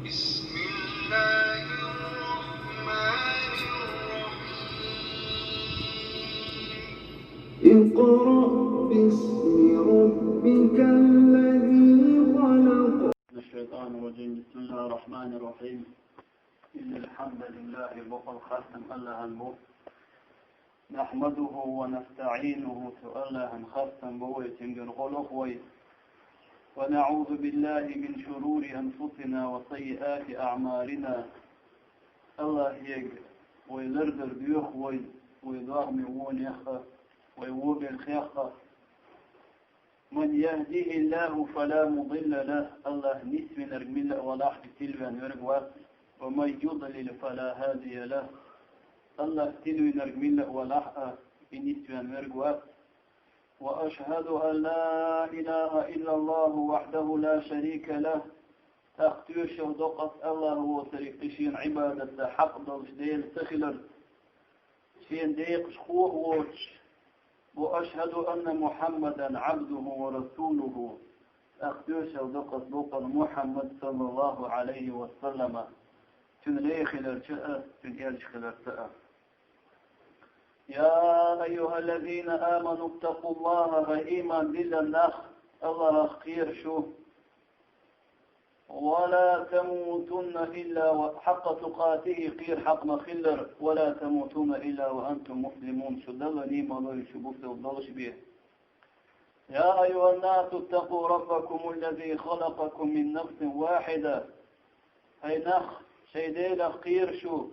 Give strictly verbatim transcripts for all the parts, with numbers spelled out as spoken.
بسم الله الرحمن الرحيم. اقرأ باسم ربك الذي خلق. من الشيطان الرجيم. بسم الله الرحمن الرحيم. إن الحمد لله، бокъонца хастам Аллахӏан бу. نحمده ونستعينه, цу Аллахӏан хастам бу вай, цунгара гӏо лоху вай. ونعوذ بالله من شرور أنفسنا وسيئات أعمالنا. Аллахӏе вай лардар доьху вай, вай догӏмехь вонехь а, вай вон белхехь а. من يهده الله فلا مضل له, Аллахӏ нисвинарг милла а валахь а, и тилвен верг вац. ومن يضلل فلا هادي له, Аллахӏ тилвинарг милла а валахь а, и нисвен верг вац. وأشهد أن لا إله إلا الله وحده لا شريك له. ТӀаккха тоьшалла до-кх ас Аллахӏ воцург, и шена Ӏибадатца хьакъ долуш Дела ца хилар, шена декъашхо а воцуш. وأشهد أن محمدا عبده ورسوله. ТӀаккха тоьшалла до-кх ас бокъонца Мухьаммад, саллаллахӏу Ӏалайхӏи ва саллама, цуьнан лай хиларца а, цуьнан элча хиларца а. يا أيها الذين آمنوا اتقوا الله, хӀай ийман диллина нах, Аллахӏах кхера шу. ولا تموتن إلا و-, حق تقاته, кхера хьакъ ма-хиллара, ولا تموتن إلا وأنتم مسلمون, шу Далла нийса ма лойла, шу бусалба долуш бен. يا أيها الناس اتقوا ربكم الذي خلقكم من نفس واحدة. ХӀай нах, шайн Делах кхера шу,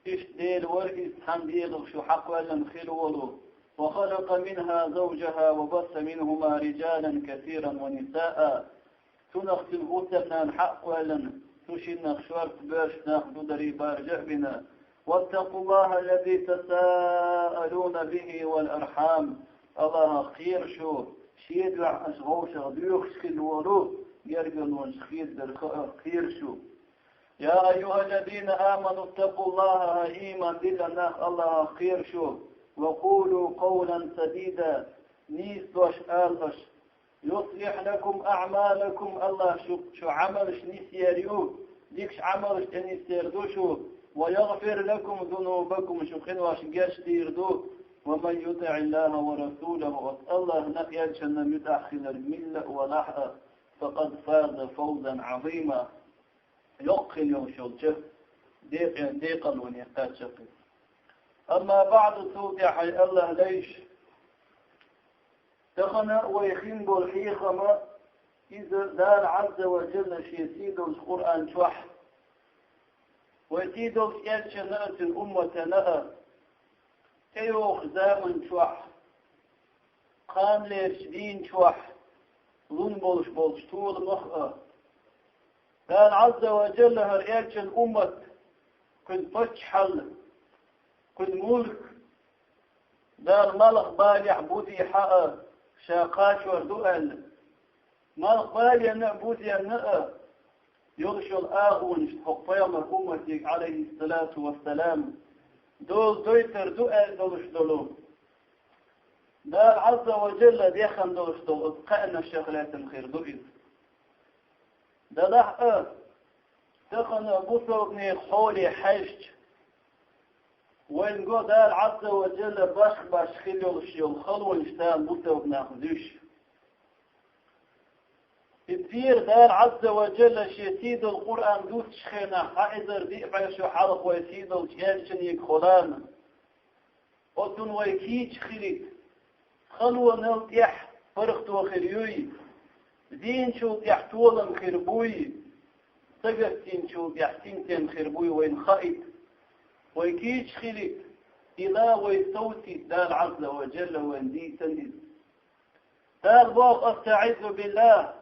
иштта Дела вара иза, цхьана дегӀах шу хьакхоьллина хилла волу. وخلق منها زوجها وبث منهما رجالا كثيرا ونساء. Цунах цуьнан хӀусамнана хьакхоьллина, цу шиннах шорта боьрша нах ду дарий баржа а бина. واتقوا الله الذي تساءلون به والأرحام. Аллахӏах кхера шу, шен дуьхьа аша вовшах доьхуш хилла волу гергарлонаш хедарх а кхера шу. يا أيها الذين آمنوا اتقوا الله, хӀай ийман диллина нах, Аллахӏах кхера шу. وقولوا قولا سديدا, нийса дош ала аша. يصلح لكم أعمالكم, Аллахӏ шу, шу Ӏамалш нисъяр ю, дикачу Ӏамалшна тӀе нисъяр ду шу. ويغفر لكم ذنوبكم, шун къинош гечдийр ду. ومن يطع الله ورسوله, ас Аллахӏна а, элчанна а муьтӀахь хиларг милла а валахь а, فقد فاز فوزا عظيما. Йоккха хила йолуш йолчу декъе-, декъалоне кхаьчна кхин. أما بعد, цул тӀаьхьа, хӀай Аллахӏан лайш, тахана вай хин болу хьехам, иза Дала Ӏазза ва Джалла шен сий долчу Къуръан чохь, вай сий долчу элчанна а, цуьнан умматана а, тӀейогӀучу заман чохь, кханалерчу дийна чохь лун болуш болчу толамах а. Дала Ӏазза ва Джалла хӀара элчан уммат, кхуьнан паччахьалла, кхуьнан мулк, Дала малхбалехь, бузехь а ша кхачор ду аьлла, малхбалена а, бузенна а йолуш йолу агӀонаш хӀокху пайхамар умматиг, Ӏалайхиссалату вассалам, дола дойтур ду аьлла долуш долу, Дала Ӏазза ва Джалла дехна долуш долу оцу кхаьънашах лаьцна хир ду иза. Делахь а, тахана бусалбанийн хьоле хьаьжча, вайна го Дала Ӏазза ва Джалла башха-башха хила йолуш йолу халонаш тахана бусалба нах зуьйш. И церан Дала Ӏазза ва Джалла шен сий долу Къуръан дуьссучу хенахь, хьан эзар диъ бӀе шо хьалха вай сий долчу элчаниг холана, оцунна вай кийча хилийта, халонал тӀехь паргӀато хир юй, зийначул тӀехь толам хир буй, сагатдинчул тӀехь синтем хир буй вайна хаийта, вай кийча хилийта, и ла вай совцийта Дала Ӏазза ва Джалла вайна дийцина иза. Дала боху: أستعيذ بالله.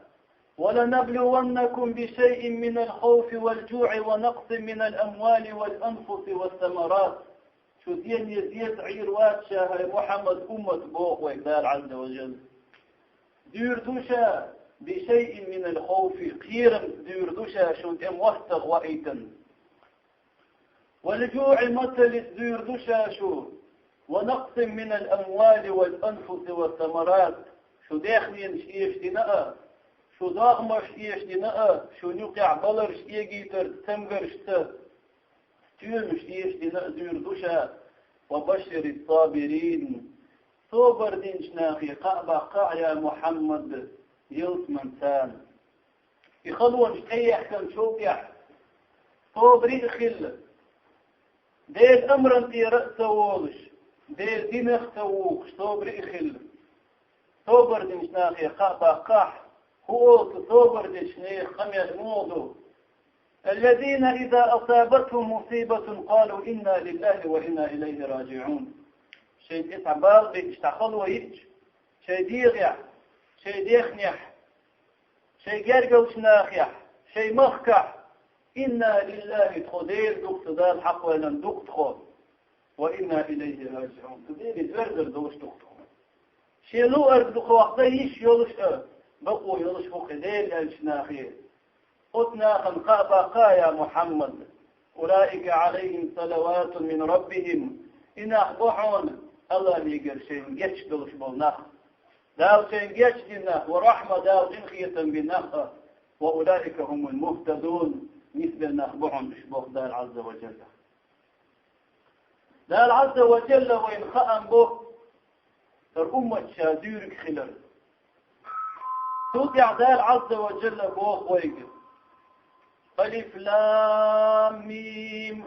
ولنبلونكم بشيء من الخوف والجوع ونقص من الأموال والأنفس والثمرات. Шу зене зеза Ӏийр вац ша, хӀай Мухьаммад уммат, боху вайга Дала Ӏазза ва Джалла. Дуьйр ду ша بشيء من الخوف, кхерамца дуьйр ду ша шуна тӀе мостагӀа ваийтина. والجوع, мацаллица дуьйр ду ша шу, ونقص من الأموال والأنفس والثمرات, шу даьхненаш эшадина а, Шу догӀмаш эшадина а, шун юкъехь баларш эгийтарца, цамгаршца, тоьмаш эшадина а дуьйр ду ша, ва башшири сабирин. Собар динчу нахе кхаъ баккхахь, я Мухьаммад, ялсаманца. И халонаш тӀеяхканчул тӀаьхьа собаре а хилла, Делан амран тӀера а ца волуш, Делан динах а ца вухуш, собаре а хилла. Собар динчу нахе кхаъ баккхахь, хӀун олу цу собар дечу нехан къамел муха ду? الذين إذا أصابتهم مصيبة قالوا إنا لله وإنا إليه راجعون. Шайна тӀе цхьа бала беъча, цхьа хало йиъча, шайн дегӀехь, шайн дехнехь, шайн гергарчу нахехь, шайн махкахь, инна лиллахи, тхо Делан ду-кх, цу Дала хьакхоьллина ду-кх тхо, ва инна илайхи раджиӀун, цу Деле доьрзур долуш ду-кх тхо. Шен луъург дукха вахана йиш йолуш а, бакъо йолуш ву-кх и Дела аьллачу нахе. Оцу нахана кхаъ баккха, я Мухьаммад, улаика Ӏалайхим салаватун мин раббихим, и нах бу хьуна Аллахьигара шайна гечдеш долуш болу нах. Дала шайна гечдина нах, ва рахьма, Дала къинхетам бина нах а, ва улаика хумул мухтадун, нисбелла нах бу хьуна уьш, боху Дала Ӏазза ва Джалла. Дала Ӏазза ва Джалла вайна хаам бо, хӀара уммат ша дуьйриг хилар. Цул тӀаьхьа Дала Ӏазза ва Джалла боху вайга: Алиф Лам Мим.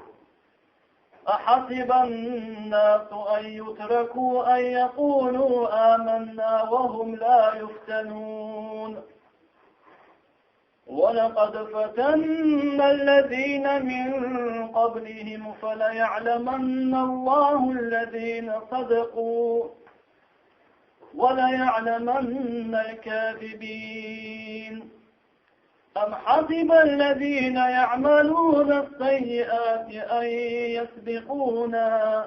أحسب الناس أن يتركوا أن يقولوا آمنا وهم لا يفتنون. ولقد فتنا الذين من قبلهم فليعلمن الله الذين صدقوا وليعلمن الكاذبين. أم حسب الذين يعملون السيئات أن يسبقونا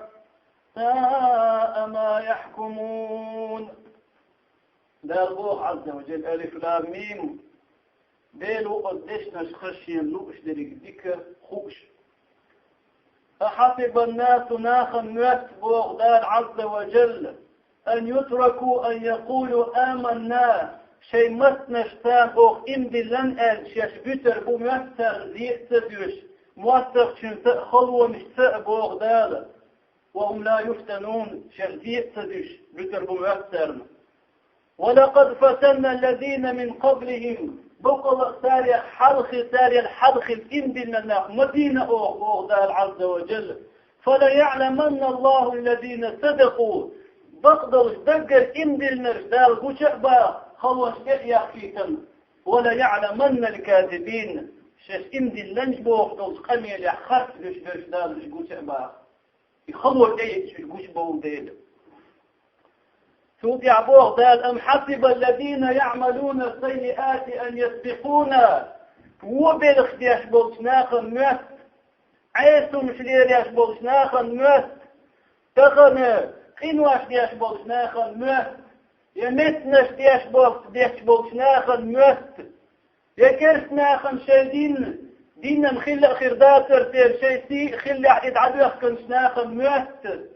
ساء ما يحكمون. Дала боху Ӏазза ва Джалла: Алиф Лам Мим. Дела ву оцу дешнаш хаза шена лууш дерг дика хууш. أحسب الناس, нахана моьтту боху Дала Ӏазза ва Джалла, أن يتركوا أن يقولوا آمنا, шайн маттанашца оха иман диллина аьлла шаьш буьтур бу моьтту царна, зен а ца дуьтуш, мостагӀчуьнца а, халонашца а, боху Дала. وهم لا يفتنون, шаьш зен а ца дуьтуш, буьтур бу моьтту царна. ولقد فتنا الذين من قبلهم, баккъалла а царех хьалхе, царел хьалхе иман диллина нах ма дийна оха, боху Дала Ӏазза ва Джалла. فليعلمن الله الذين صدقوا, бакъдолуш даггара иман диллинарш Дала гуча а баха, халонаш тӀе а яхийтина. وليعلمن الكاذبين, шаьш иман диллинарш бохуш долчу къамелехь харц буьтуш берш Дала уьш гуча а баха. И хало тӀеэцча уьш гучубовла дела. Цул тӀаьхьа боху Дала: أم حسب الذين يعملون السيئات أن يسبقونا. Вон белхаш деш болчу нахана моьтту, Ӏеса хӀумнаш лелош болчу нахана моьтту, тахана къинош деш болчу нахана моьтту, я меттанаш деш болчу, деш болчу нахана моьтту, я керста нахана шайн дин, динан хилла а хир дацара тера шайн сий а хиллехь и дӀадоьхкинчу нахана моьтту.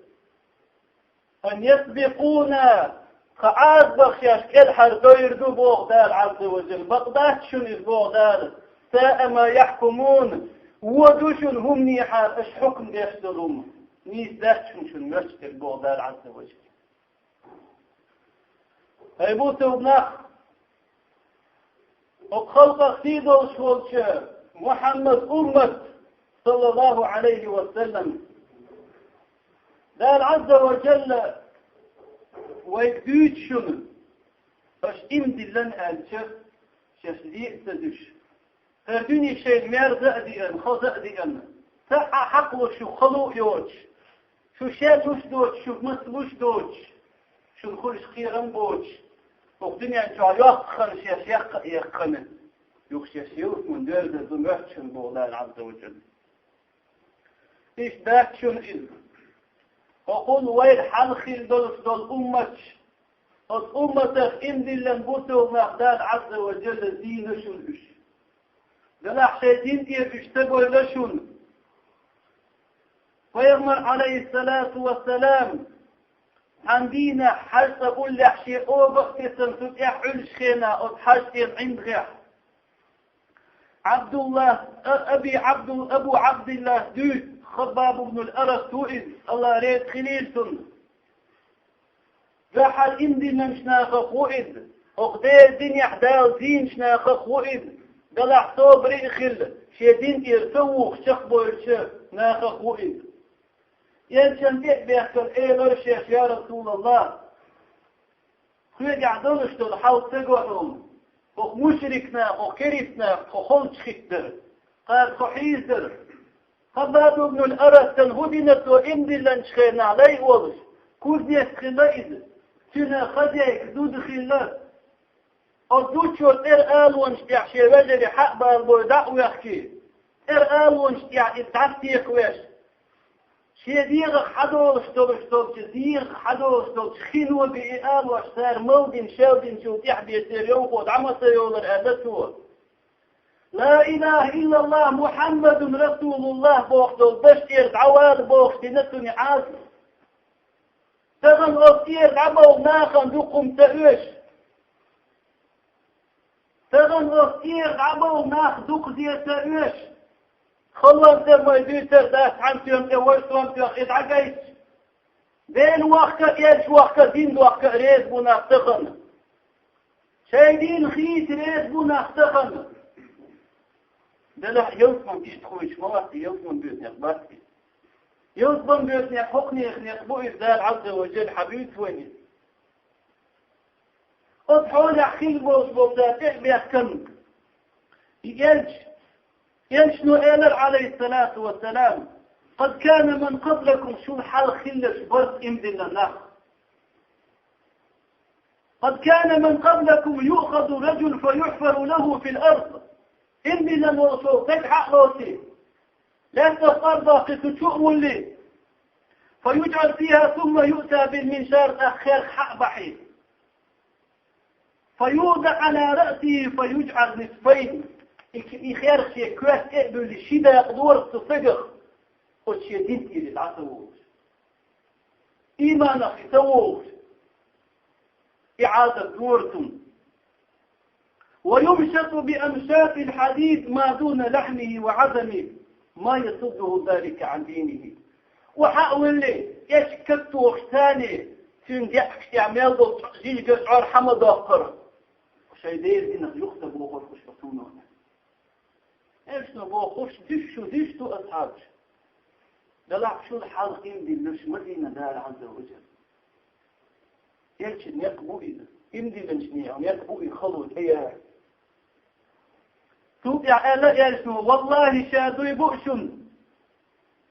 أن يسبقونا, тхан Ӏазапах шаьш кӀелхьардовр ду, боху Дала Ӏазза ва Джалла. Бакъ дац шуна иза, боху Дала. ساء ما يحكمون, вон ду шуна хӀуманехьара аша хьукам деш долу хӀума. Нийса дац шуна шуна моьттуш дерг, боху Дала Ӏазза ва Джалла. ХӀай бусалба нах, хӀокху халкъах сий долуш волчу Мухьаммад уммат, саллаллаху Ӏалайхи ва саллам, Дала Ӏазза ва Джалла вайга дуьйцу шуна, аша иман диллина аьлча, шаьш зен а ца дуьтуш, хӀара дуьне шайна мерза а деана, хаза а деана, цхьа а хьакъ луш, шу хало а йоцуш, шу шаьш луш доцуш, шу маса луш доцуш, шуна хуьлуш кхерам боцуш, хӀокху дуьнен чохь йоккха хан шаьш яккха а яьккхина, юха шаьш ялсамане доьрзур ду моьтту шуна, боху Дала Ӏазза ва Джалла. Иштта дац шуна иза. ХӀокхул вайна хьалха хилла долуш долу умматаш, оцу умматах иман диллина бусалба нах Дала Ӏазза ва Джалла зийна шуна уьш. Делахь шайн дин тӀера уьш ца бевлла шуна. Пайхамар, Ӏалайхиссалату вассалам, Цхьан дийнахь хьажцӀа уллехь шен оба а тесна цу тӀехь Ӏуьллучу хенахь оцу хьажцӀен ӀиндагӀехь. Абдулла, а, Аби Абдул, Абу Абдулла дуьйцу, Хаббаб ибн ал-Арат ву иза, Алла реза хилийла цунна. Дуьххьара иман диллинчу нахах ву иза, хӀокху Делан динехь Дала зийначу нахах ву иза, делахь собаре а хилла, шен дин тӀера ца вухуш чекхбевллачу нахах ву иза. Элчанна тӀе а бехкара элира шаьш: «Я Расулаллах, хьоьгахь долуш долу хьал ца го хьуна, хӀокху мушрик наха, хӀокху керист наха тхо холчу хӀиттадара, кхара тхо хьийзадара». Хаббаб ибн ал-Аратан хӀун дина цо иман диллинчу хенахь лай а волуш, кузнец хилла иза, цуьнан хозяйка дуда хилла. Оцу дуччо цӀера алонаш тӀехь шен вежарий хьа а балабой дӀа а вехкий, цӀера алонаш тӀехь иза дӀасатекхавеш, шен дегӀах хьадолуш долуш долчу, дегӀах хьадолуш долчу хино бен и алош цара малдина, шелдинчул тӀаьхьа бен церан йовхо дӀа ма ца йолура аьлла цо. «Ла илаха иллаллах, Мухьаммадун расулуллах» бохуш долу даш тӀера дӀавала бохуш дина цунна Ӏазап. Тахана оцу тӀера дӀабовла нахана дукха хӀума ца оьшу. Тахана оцу тӀера дӀабовла нах дукха зе ца оьшу. Халонца май дуьйцур дац, цхьана стоьма тӀе важа стом тоьхна и дӀагайта. Дела вахка а, элча вахка а, дин дохка а реза бу нах тахана. Шайн дин хийца реза бу нах тахана. Делахь ялсаман иштта хуьйцуш ма вац, ялсаман боьтнех бац и. Ялсаман боьтнех хӀокхунех некъ бу иза, Дала Ӏазза ва Джалла хьабуьйцу вайна иза. Оцу хьолехь хилла болуш болу цара тӀе а бехкана, и элча, элчано элира, Ӏалайхиссалату вассалам: «Къад кана ман къаблакум», шул хьалха хилларш бара иман диллина нах. «Къад кана ман къаблакум юъхазу раджул фа юхфару лаху фил ард». Иман диллина волуш волу стаг хьа а лоций, лаьттах къардоккхий, цу чу а вуллий, «фа юджӀал фиха сумма юъта бил миншар», тӀаккха херх хьа а бахьий. «Фа юдаӀу Ӏала раъсихи фа юджӀал нисфайн». И, и херх шен коьрта тӀе а буьллий, ши дакъа дора цу стагах, оцу шен дин тӀера дӀа ца вогӀуш, иманах и ца вогӀуш, и Ӏазап дора цунна. «Ва юмшату би амшатил хьадид ма дуна лахьмихи ва Ӏазамихи ма ясуддуху залика Ӏан динихи». Ва хьа а валле, эчиг катохуш царний, цуьнан деӀкаш тӀехь мел долу жижигара чӀор хьа ма доккхура. Шайн Делан динах юха ца бохура уьш оцунах. Элчано боху, хӀорш дуьш шу, дуьш ду асхьабаш. Делахь шул хьалха иман диллинарш ма дина Дала Ӏазза ва Джалла. Элчан некъ бу иза. Иман диллинчу нехан некъ бу иза, хало тӀеяр. Цул тӀаьхьа аьлла элчано: «Валлахи, ша дуй бу шуна,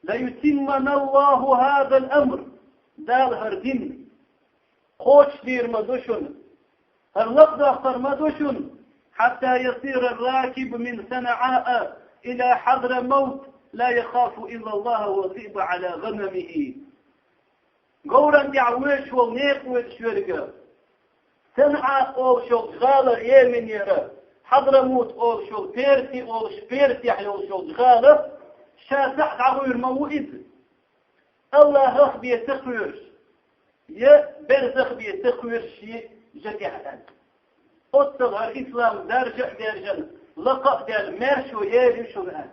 ла ютиммана Аллаху хазал амр». Дала хӀара дин кхочушдийр ма ду шуна, хӀара лакхадоккхур ма ду шуна, «хьатта ясира ракибу мин Санааа ила Хьадрамавт ла яхафу илла Аллаха ва зиъба Ӏала гъанамихи». Говран тӀехь воьдуш волу некъа воьдуш верг, Санаа олуш йолчу гӀала Йеменера, Хьадрамут олуш йолу, Перси олуш, Персехь йолуш йолчу гӀала, ша схьа дӀагӀуьйр ма ву иза. Аллахах бен ца кхоьруш, я берзах бен ца кхоьруш шен жа тӀехь аьлла. Оццул хӀара ислам даржа а даьржина, лакха а даьлла, маьрша ю шуна аьлла.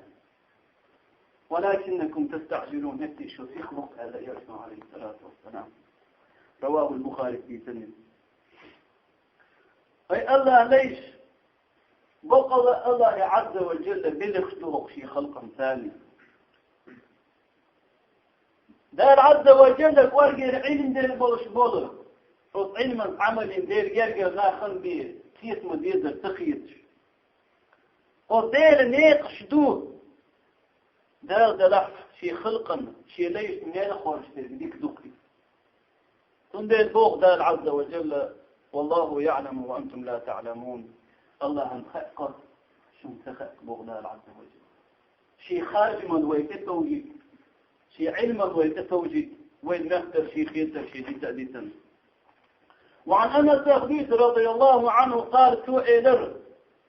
«Валакиннакум тастаъжилун», хӀетте шу сихло, аьлла Элчано, Ӏалайхиссалату вассалам. Равахул Бухари, дийцина. Ай Аллах лайш, боккъала Аллахе Ӏазза ва Джалла белхаш ду хӀокху шен халкъана царна. Дала Ӏазза ва Джалла кӀоргера Ӏилма дерг болуш болу, оцу Ӏилман Ӏамалин дерг гергара нахана бен, кхетама дезар ца хеташ. Оцу Делан некъаш ду, Дала делахь шен халкъана, шен лайшна мел хоржуш дерг дика ду-кх иза. Цундела боху Дала Ӏазза ва Джалла: «Валлаху яъламу ва антум ла таъламун». Аллахьан хаьа-кх, шуна ца хаьа-кх, боху Дала Ӏазза ва Джалла. Шен харжаман вай тӀе товжийта, шен Ӏилман вай тӀе товжийта, вайн мехтар шен хетар шен дита а дитина. وعن أنس بن مالك رضي الله عنه قال، цо элира,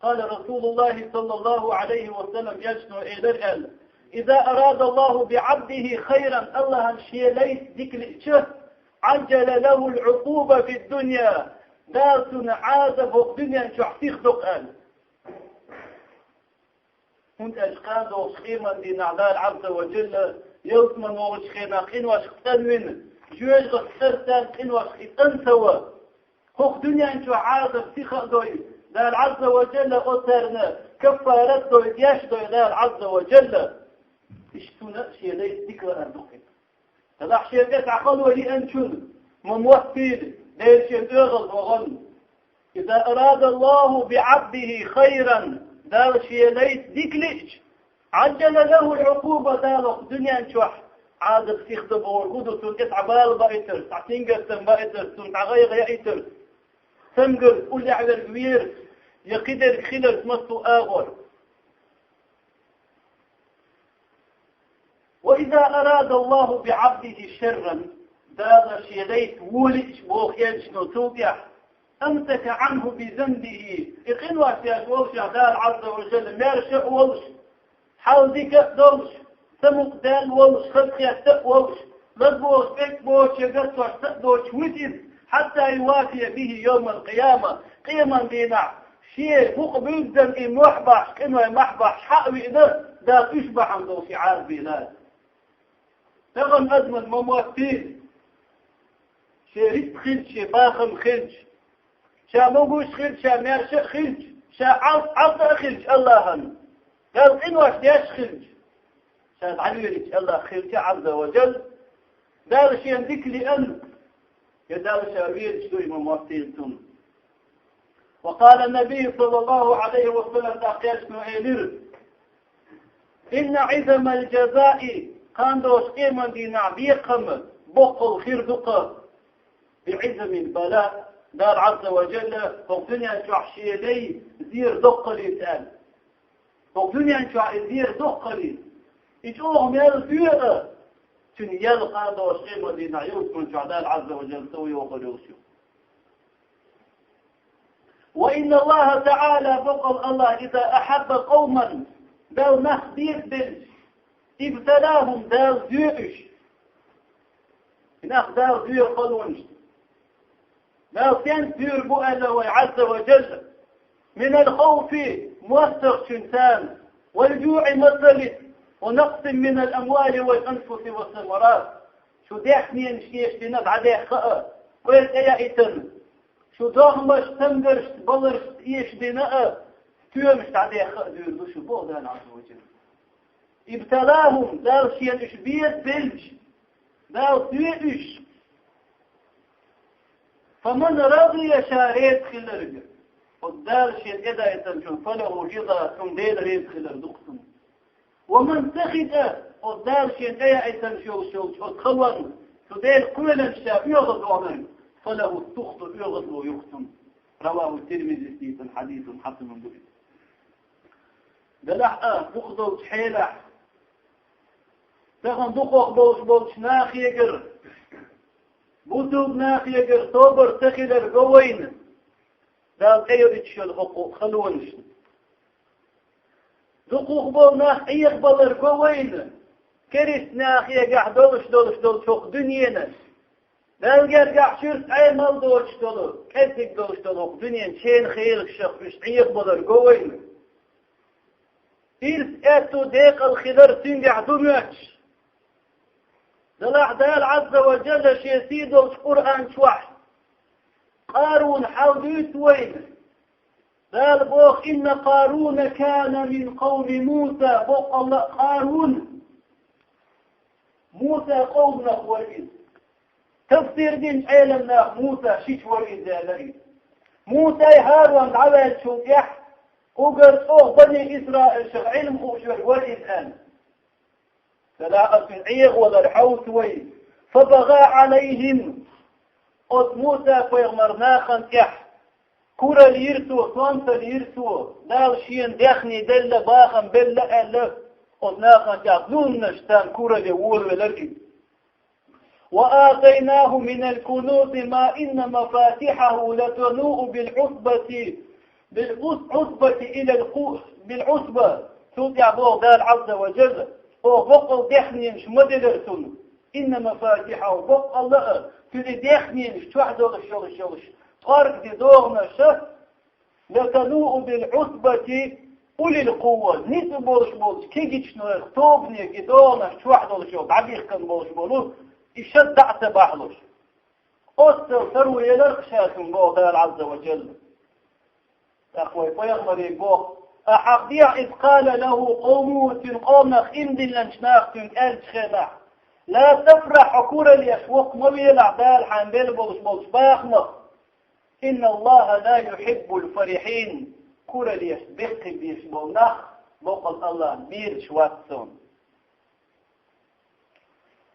قال رسول الله صلى الله عليه وسلم, элчано элира аьлла: إذا أراد الله بعبده خيرا, Аллахьан шен лайца дика лиъча, عجل له العقوبة في الدنيا. Дала цунна Ӏазап хӀокху дуьнен чохь сиха до-кх аьлла. ХӀунда аьлча кхана догӀучу къеман дийнахь Дала Ӏазза ва Джалла ялсамане вогӀучу хенахь къиношка цӀанвина, жоьжахатин цӀарца къиношка и цӀан ца ван. ХӀокху дуьнен чохь Ӏазап сиха а дой, Дала Ӏазза ва Джалла оцарна каффарат дой, деш дой Дала Ӏазза ва Джалла. Иштта цунна шен дайца дика лаар ду-кх. Делахь шен тӀе цхьа хало лиъначунна ма моттийла, Дела шен оьгӀаз вахана. إذا أراد الله بعبده خيرا, Дала шен лайца дика лиъча, عجل له العقوبة, Дала хӀокху дуьнен чохь Ӏазап сиха до бохург хӀун ду, цунна тӀе цхьа бала баийтар, цхьа сингаттам баийтар, цунна цхьа гӀайгӀа яийтар, цамгарца уллехь верг верца, я кхидерг хиларца массо а агӀор. وإذا أراد الله بعبده شرا, Дала шен лайца вон лиъча боху элчано цул тӀаьхьа, أمسك عنه بذنبه, и къинош деш волчохь Дала Ӏазза ва Джалла маьрша а волуш, хьал дика а долуш, самукъадаьлла волуш, хазахетта а волуш, лазабохуш, пӀелг бохуш, я гатош ца а доцуш вуьту иза, حتى يوافي به يوم القيامة, къеман дийнахь шен мукъа буьззина и мохь бахьаш, къиной мохь бахьаш хьа а виъна, Дала уьш бахьана долуш и Ӏазап бийр. Тахана адамна ма моттийла, шен рицкъ хилча, шен бахам хилча, ша могуш хилча, ша маьрша а хилча, ша Ӏалт-, Ӏалта а хилча АллахӀан, Дала къинош деш хилча, ша дӀавоьдуш АллахӀ хилча Ӏазза ва Джалла, Дала шена дика лиъна, я Дала ша воьдуш ду и ма моттийла цунна. وقال النبي صلى الله عليه وسلم, тӀаккха элчано элира: إن عظم الجزاء, кхана долчу къеман дийнахь бекхам боккъал хир ду-кх, بعظم البلاء, Дала Ӏазза ва Джалла хӀокху дуьнен чохь шен лай зер доккхаллица аьлла. ХӀокху дуьнен чохь и зер доккхаллица. И чӀогӀа мел доьа, цуьнан ял кхана долчу къеман дийнахь ялсамане чохь Дала Ӏазза ва Джалла ца вуьйхур йолуш ю. وإن الله تعالى, боккъал АллахӀ, إذا أحب قوما, Дала нах безабелча, ابتلاهم, Дала зоь уьш. И нах Дала зоь халонаш. Дала стенца зуьйр бу аьлла вай Ӏазза ва Джалла: من الخوف, моттаргӀачуьнца, والجوع, мацаллица, ونقص من الأموال والأنفس والثمرات. Шу даьхненаш эшадина дӀадаьхна а, кхоьлла тӀеяийтина, шу догӀмашца, цамгаршца, баларшца эшадина а, стоьмаш дӀадаьхна а зуьйр ду шу, боху Дала Ӏазза ва Джалла. ابتلاهم, Дала шена уьш безабелча, Дала зоь уьш. فمن رضي, ша реза хилларг, оцу Дала шена тӀедайтинчунна, فله الرضا, цунна Дела реза хилар ду-кх цунна. ومن سخط, оцу Дала шена тӀеяийтинчу йолуш йолчу оцу халонна, цу Делан кхоьлинчу ша оьгӀаз ваханарг, فله السخط, оьгӀазло ю-кх цунна. رواه الترمذي, дийцина хьадисун хьасан ду иза. Делахь а, дукха долчу хьелахь, тахана дукхах болуш болчу нахегара, бусулба нахегара собар ца хилар го вайна, Дала тӀейолуьйтуш йолу хӀокху халонашна. Дукхах болу нах Ӏехабалар го вайна, керист нахегахь долуш долуш долчу хӀокху дуьненан, Далла гергахь шуьрта Ӏемал доцуш долу, кӀеззиг долуш долу хӀокху дуьненан шена хелашах уьш Ӏехабалар го вайна. Ирс аьтту декъал хилар цуьнгахь ду моьттуш. Делахь Дала Ӏазза ва Джалла шен сий долчу Къуръан чохь Къарун хьал дуьйцу вайна. Дала боху: إن قارون كان من قوم موسى, боккъалла а Къарун Муса къоманах вара иза. Тафсир динчу Ӏеламнаха Муса шича вара иза аьлла иза. Мусай ХӀарун дӀаваьллачул тӀаьхьа, угар чӀогӀа бани Исраилшах Ӏилма хууш верг вара иза аьлла. Салаатан Ӏехавалар хьовсу вай. فبغى عليهم. Оцу Муса-пайхамар нахана тӀехь куралла йира цо, сонталла йира цо, Дала шена даьхни делла, бахам белла аьлла, оцу нахана тӀехь зуламаш царна куралле волавелар иза. وآتيناه من الكنوز ما إن مفاتحه لتنوء بالعصبة، بالعصبة إلى القو-، بالعصبة. Цул тӀаьхьа боху Дала Ӏазза ва Джалла: оха боккъал даьхненаш ма делира цунна. إن مفاتحه, боккъала а, цуьнан дехненаш чохь долуш йолуш йолуш, тӀорган догӀанаш а, لتنوء بالعصبة أولي القوة, ницкъ болуш болчу кегийчу тобанега и догӀанаш чохь долуш йолу, дӀабихкина болуш болу, и шад дӀа а ца бахьалуш. Оццул таро елира ша цунна, боху Дала Ӏазза ва Джалла. ТӀаккха вай пайхамаре боху: «Ахьа хьахадехьа, إذ قال له قومه», цуьнан къомах, иман диллинчу наха цуьнга аьллачу хенахь: «لا تفرح», хьо куралла еш воккха ма велахь Дала хьайна белла болуш болчу бахамах. «إن الله لا يحب الفرحين», куралла еш, бехке безаш болу нах, боккъал АллахӀ, бераш вац цунна.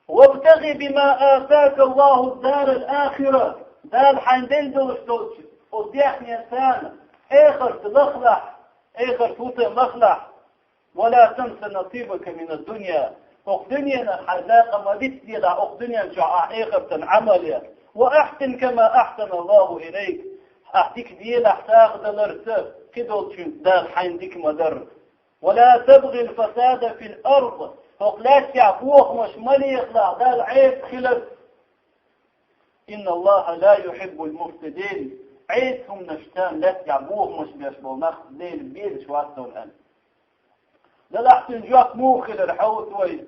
«وابتغ بما آتاك الله الدار الآخرة», Дала хьайна делла долуш долчу оцу дехнеца эхарт лахалахь, эхарт ву сан лахалахь. «ولا تنس نصيبك من الدنيا», хӀокху дуьненах хьайн дакъа ма дицделахь, хӀокху дуьнен чохь ахь эхартан Ӏамал яр. «وأحسن كما أحسن الله إليك», ахь дика делахь сагӀа даларца, кхидолчуьнца Дала хьайна дика ма дарра. «ولا تبغ الفساد في الأرض», хӀокху лаьттехь бохамаш ма лехалахь Далла Ӏеса хилар. «إن الله لا يحب المفسدين», Ӏеса хӀуманаш тан лаьттехь бохамаш беш болу нах Дела безаш вац цунна аьлла. Делахь цуьнан жоп муха хилира хьовса вай?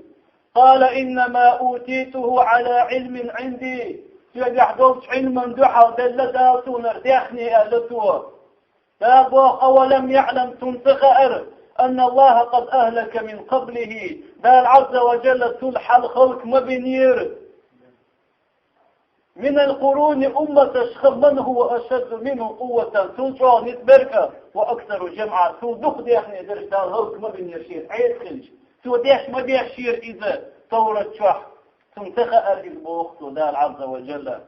«قال إنما أوتيته على علم عندي», соьгахь долчу Ӏилман дуьхьал делла Дала суна хӀара дехне аьлла цо. Дала боху: «أولم يعلم», цунна ца хаьара, «أن الله قد أهلك من قبله», Дала Ӏазза ва Джалла цул хьалха хӀаллак ма бинера. «من القرون», умматашха, «من هو أشد منه قوة», цул чӀогӀа ницкъ берг а, «وأكثر جمعا», цул дукха дехне дерш Дала хӀаллак ма бинера шена Ӏеса хилча. Цо деш ма дешшера иза Товрат чохь. Цунна ца хаьара иза, боху цо Дала Ӏазза ва Джалла.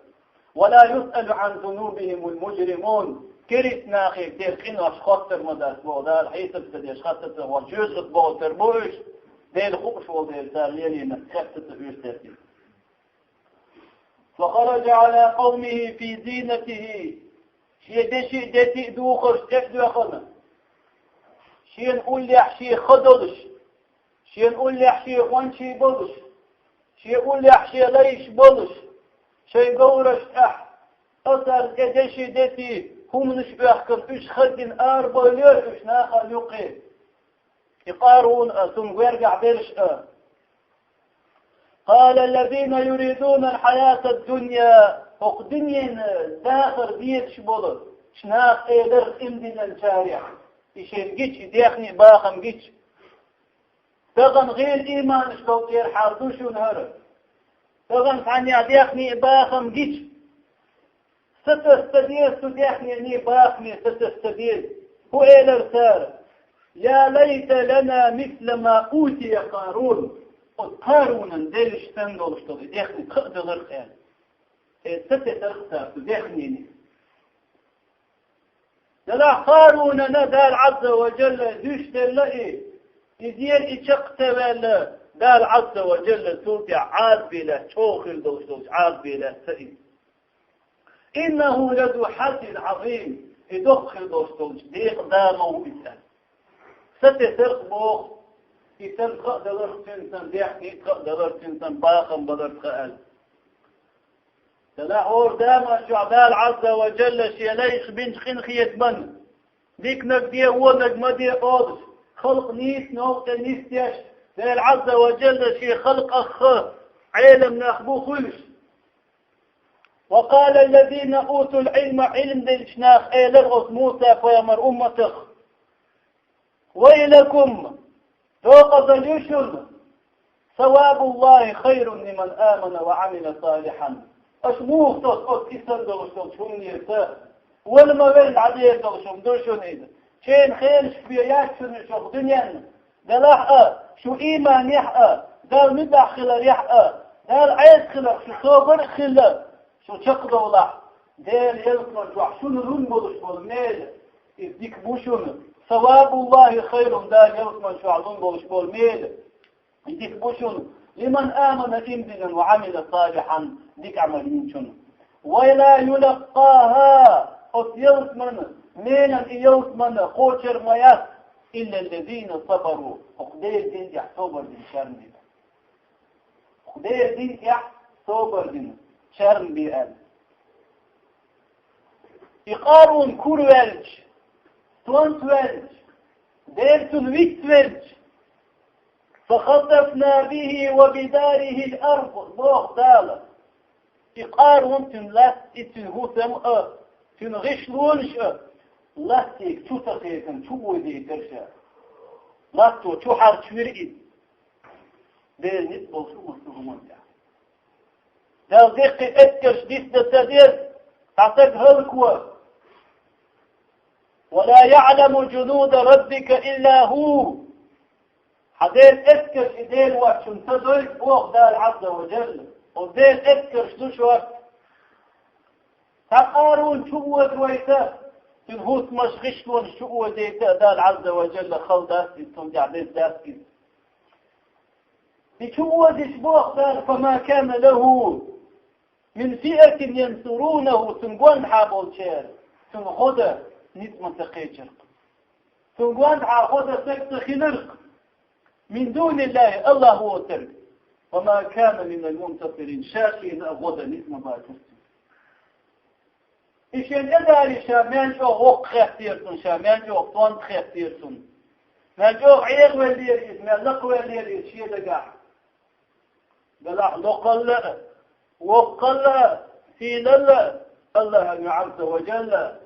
«ولا يسأل عن ذنوبهم المجرمون». Керист нахе тера къинош хоттар ма дац, боху Дала, хьесап ца деш, хатта ца гӀо, жоьжахат бохуьйтур бу уьш, Дела хууш волу дела, цара лелийнарг кхетта ца оьшуш дерг. «فخرج على قومه في زينته». Шен деши а, дети а духарш тӀе а доьхна, шена уллехь шен ха долуш, шена уллехь шен гӀончий болуш, шен уллехь шен лайш болуш, шайн говраш тӀехь, асар тӀе деши, дети, хӀуманаш оьхкина, уьш хаддина арабевллера уьш нахана юккъе. И Къарун а, цунна гергахь берш а. «قال الذين يريدون الحياة الدنيا», хӀокху дуьненан дахар дезаш болу чу наха элира къимдинанчарех, и шайна гича, и дехне а, бахам гича: «Тахана гӀийла ийманаш долчеран хьал ду шуна хӀара. Тахана цхьаннех дехне а, бахам гича, сатесса ца деза цу дехнений, бахамий сатесса ца деза». ХӀун элира цара? «يا ليت لنا مثل ما أوتي قارون». Оцу Къарунан деллаш санна долуш долу и дехне кхаъ даларх аьлла. Э, сатесарх цара цу дехнений. Делахь Къарунана Дала Ӏазза ва Джалла дуьш делла и, изера и чекх ца ваьлла, Дала Ӏазза ва Джалла цул тӀаьхьа Ӏазапе лаьцна, чӀогӀа хир долуш долчу Ӏазапе лаьцна ца иза. «إنه لذو حظ عظيم», и доккха хир долуш долчу декъан да ма ву иза аьлла. Сатесарх боху, и санна кхаъ даларх цуьнан санна, дехне а кхаъ даларх цуьнан санна, бахам баларх аьлла. Делахь хӀора заман чохь Дала Ӏазза ва Джалла шен лайх бинчу къинхетаман, диканиг де, вониг ма де олуш, халкъ нийса новкъа тӀе нисдеш, Дала Ӏазза ва Джалла шен халкъах Ӏелам нах бу хуьлуш. «وقال الذين أوتوا العلم», Ӏилма деллачу наха элира оцу Муса-пайхамар умматах: «ويلكم», докъазалла ю шуна, «ثواب الله خير لمن آمن وعمل صالحا». Аша муха сосу оцу и санна долуш долчу хӀуманеца? Вала ма велла дӀадер долуш хӀума ду шуна иза. Шена хенаш бен яц шуна уьш хӀокху дуьненна. Делахь а, шу ийманехь а, Далла муьтӀахь хиларехь а, Далла Ӏеса хиларх шу собар а хилла, шу чекхдовлахь, Делан ялсаман чохь шуна лун болуш болу мела, иза дика бу шуна. «ثواب الله خير», Дала ялсаман чохь лун болуш болу мела, иза дика бу шуна, «لمن آمن», ийман динан, «وعمل صالحا», дика Ӏамал йинчунна. «ولا يلقاها», оцу ялсаман, мелан и ялсаман кхочур ма яц, «إلا الذين صبروا», хӀокху Делан дин тӀехь собар динчарна дика. Дера дин тӀехь собар дина, чарна бе аьлла. И Къарун кура ваьлча, сонта ваьлча, Дела цунна вицвелча, فخسفنا به وبداره الأرض, боху Дала. И Къарун, цуьнан лаьтта, и цуьнан хӀусам а, цуьнан гӀишлонаш а латтийга чу ца кхетана, чу озийтира ша. Латто чу хьарчавира иза. Дела ницкъ болуш ву массо а хӀуманна тӀехь. Дала диккхи эскарш дицдан ца деза, цхьа стаг хӀаллакво. ولا يعلم جنود ربك إلا هو. Хьан Делан эскарш и Дела воцчунна ца дойла, боху Дала Ӏазза ва Джалла. Оцу Делан эскарш ду шорта. Цхьа Къарун чу озавайта, цуьнан хӀусамаш, гӀишлонаш чу озийта а Дала Ӏазза ва Джалла хала дац иза, цунна тӀехь деза дац иза. И чу озийча боху Дала: فما كان له من فئة ينصرونه, цунна гонахьа болчара, цунна гӀо дан ницкъ ма ца кхечира. Цунна гонахьа гӀо дан стаг ца хилира. من دون الله, АллахӀ воцург. وما كان من المنتصرين, ша шена а гӀо дан ницкъ ма бацара цунна. И шен тӀедалийча, ша мел чӀогӀа воккха хеттера цунна, ша мел чӀогӀа сонта хеттера цунна. Мел чӀогӀа Ӏехавеллера иза, мел лакхавеллера иза шен дагахь. Делахь локхалла а, воккхалла а, сийлалла а АллахӀан ю Ӏазза ва Джалла.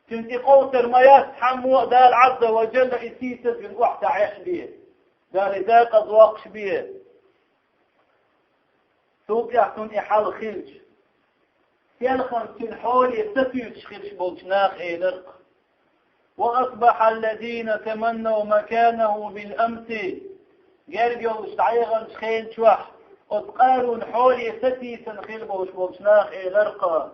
Цуьнан тӀекховсар ма яц цхьаммо а, Дала Ӏазза ва Джалла и сийсаз цуьнан охьа дӀаэцна бен, Дала и дакъа доккхуш бен. Цул тӀаьхьа цунна и хьал хилча, селхана цуьнан хьоле сатуьйсуш хилла болчу наха элира-кх: وأصبح الذين تمنوا مكانه بالأمس, герга йолуш дӀаяханчу хенан чохь оцу Къарун хьоле сатийсина хилла болуш болчу наха элира-кх.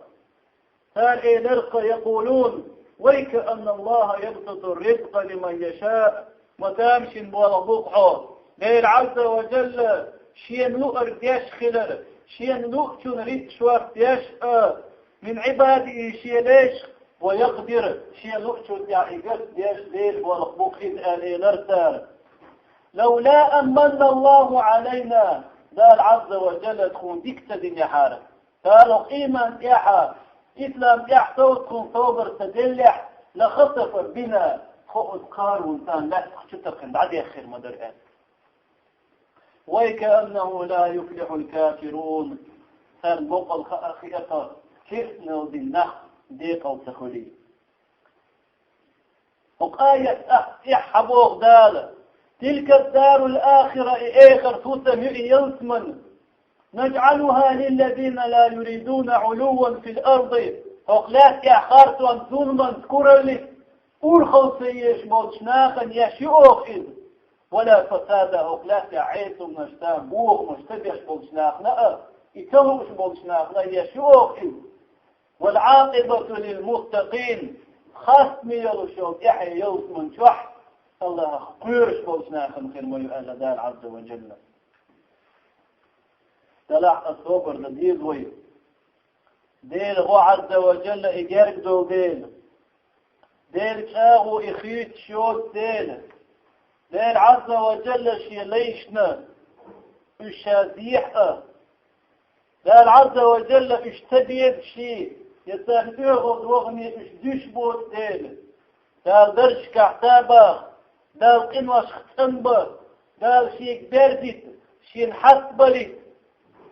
Цара элира-кх: يقولون ويك أن الله يبسط الرزق لمن يشاء. Ма тамашийна болх бу-кх хьо, Дела Ӏазза ва Джалла шена луъург деш хилар, шена луъучунна рицкъ шорта деш а, من عباده, шен лайшах, ويقدر, шена луъучунна тӀехь и гатдеш Делан болх бу-кх иза, аьлла элира цара. لولا أن من الله علينا, Дала Ӏазза ва Джалла тхуна дика ца динехьара, цара хӀокху ийман тӀехь, ислам тӀехь совцуш тхуна собар ца деллехь, لخسف بنا, тхо оцу Къарунан лаьттах чу такхина дӀадеххира ма дара аьлла. ويك أنه لا يفلح الكافرون. Царна боккъал хаа хиъна, керстаналла дина нах декъал ца хуьлий. ХӀокху аят тӀехь хьан боху Дала: تلك الدار الآخرة, и эхарт хӀусам ю и ялсаман, نجعلها للذين لا يريدون علوا في الأرض. ХӀокху лаьттахь харцонца, зуламанца, кураллица урхалла ца езаш болчу нахана еш ю оха иза. ولا فسادا, хӀокху лаьттахь Ӏесалнаш, бохамаш ца беш болчу нахана а, и ца лууш болчу нахана а еш ю оха иза. والعاقبة للمتقين. Хастаме йолуш йолу тӀаьхье ялсаман чохь АллахӀах кхоьруш болчу нахана хир ма ю аьлла Дала Ӏазза ва Джалла. Делахь а собар дан деза вай. Дела гӀо Ӏазза ва Джалла и герга долу дела. Дела чӀагӀо и хуьйцуш йоцу дела. Дела Ӏазза ва Джалла шен лайшна уьш ша зехьа а, Дала Ӏазза ва Джалла уьш ца безаш, я царна оьгӀаз вахане уьш дуьйш боцу дела, Дала даржашкахь ца баха, Дала къиношха цӀанбан, Дала шега бердита, шена хьастабалийта,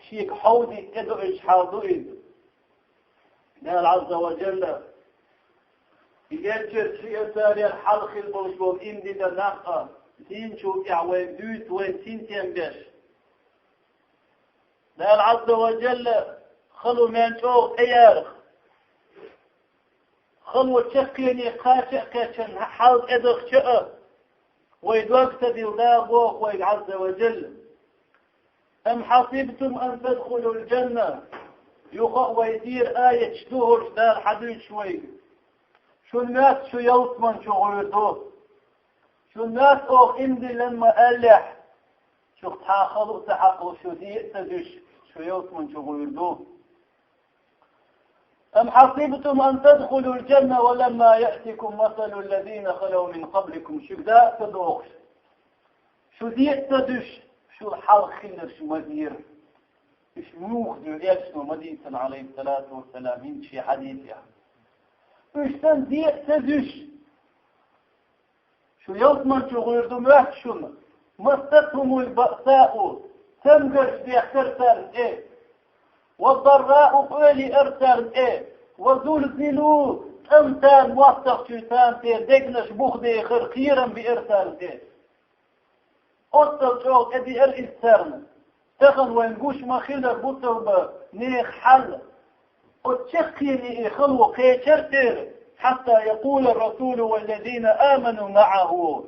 шега хьовдийта тӀедуьгуш хьал ду иза. Дала Ӏазза ва Джалла и герчуьра шиъ а царел хьалха хила болуш болу имдина нах а, динчул тӀехь вайна дуьйцу, вайна синтем беш. Дала Ӏазза ва Джалла хало мел чӀогӀа тӀеярах, хало чаккхене кхача а кхечан хьал тӀедахча а, вай дог ца дилла Дала боху вайга Ӏазза ва Джалла: أم حسبتم أن تدخلوا الجنة. Юха а вай тӀера аяташ ду хӀорш Дала хьадуьйцуш вайга. Шуна моьтту шу ялсаман чу гӀур ду? Шуна моьтту оха имдиллина ма аьллехь, шух цхьа а хало а ца хьакхалуш, шу де а ца дуьсуш, шу ялсаман чу гӀур ду? أم حسبتم أن تدخلوا الجنة ولما يأتكم مثل الذين خلوا من قبلكم. Шуьга дакъа ца дохуш, шу де а ца дуьсуш, шул хьалха хилларш ма дера. Уьш муха дуьйцу Элчано Мадинатан, алейхиссалату вассалам, хӀинца шен хьадисехь? Уьш санна декъа ца дуьсуш, шу ялсамани чу гӀур ду моьтту шуна: «Масатхумул баъсау», цамгарш деттара царна тӀе, «вад-даррау», къоьлла еара царна тӀе, «ва зулзилу», тӀамтана, моттаргӀчуьйтана тӀе дегнаш бухдехира, кхерам беара царна тӀе. Оццул чӀогӀа тӀедеара иза царна. Тахана вайна гуш ма хиллара бусалба нехан хьал. Оцу чаккхене и хало кхечира церан: «Хьатта якъула расулу валлазина аману маӀаху».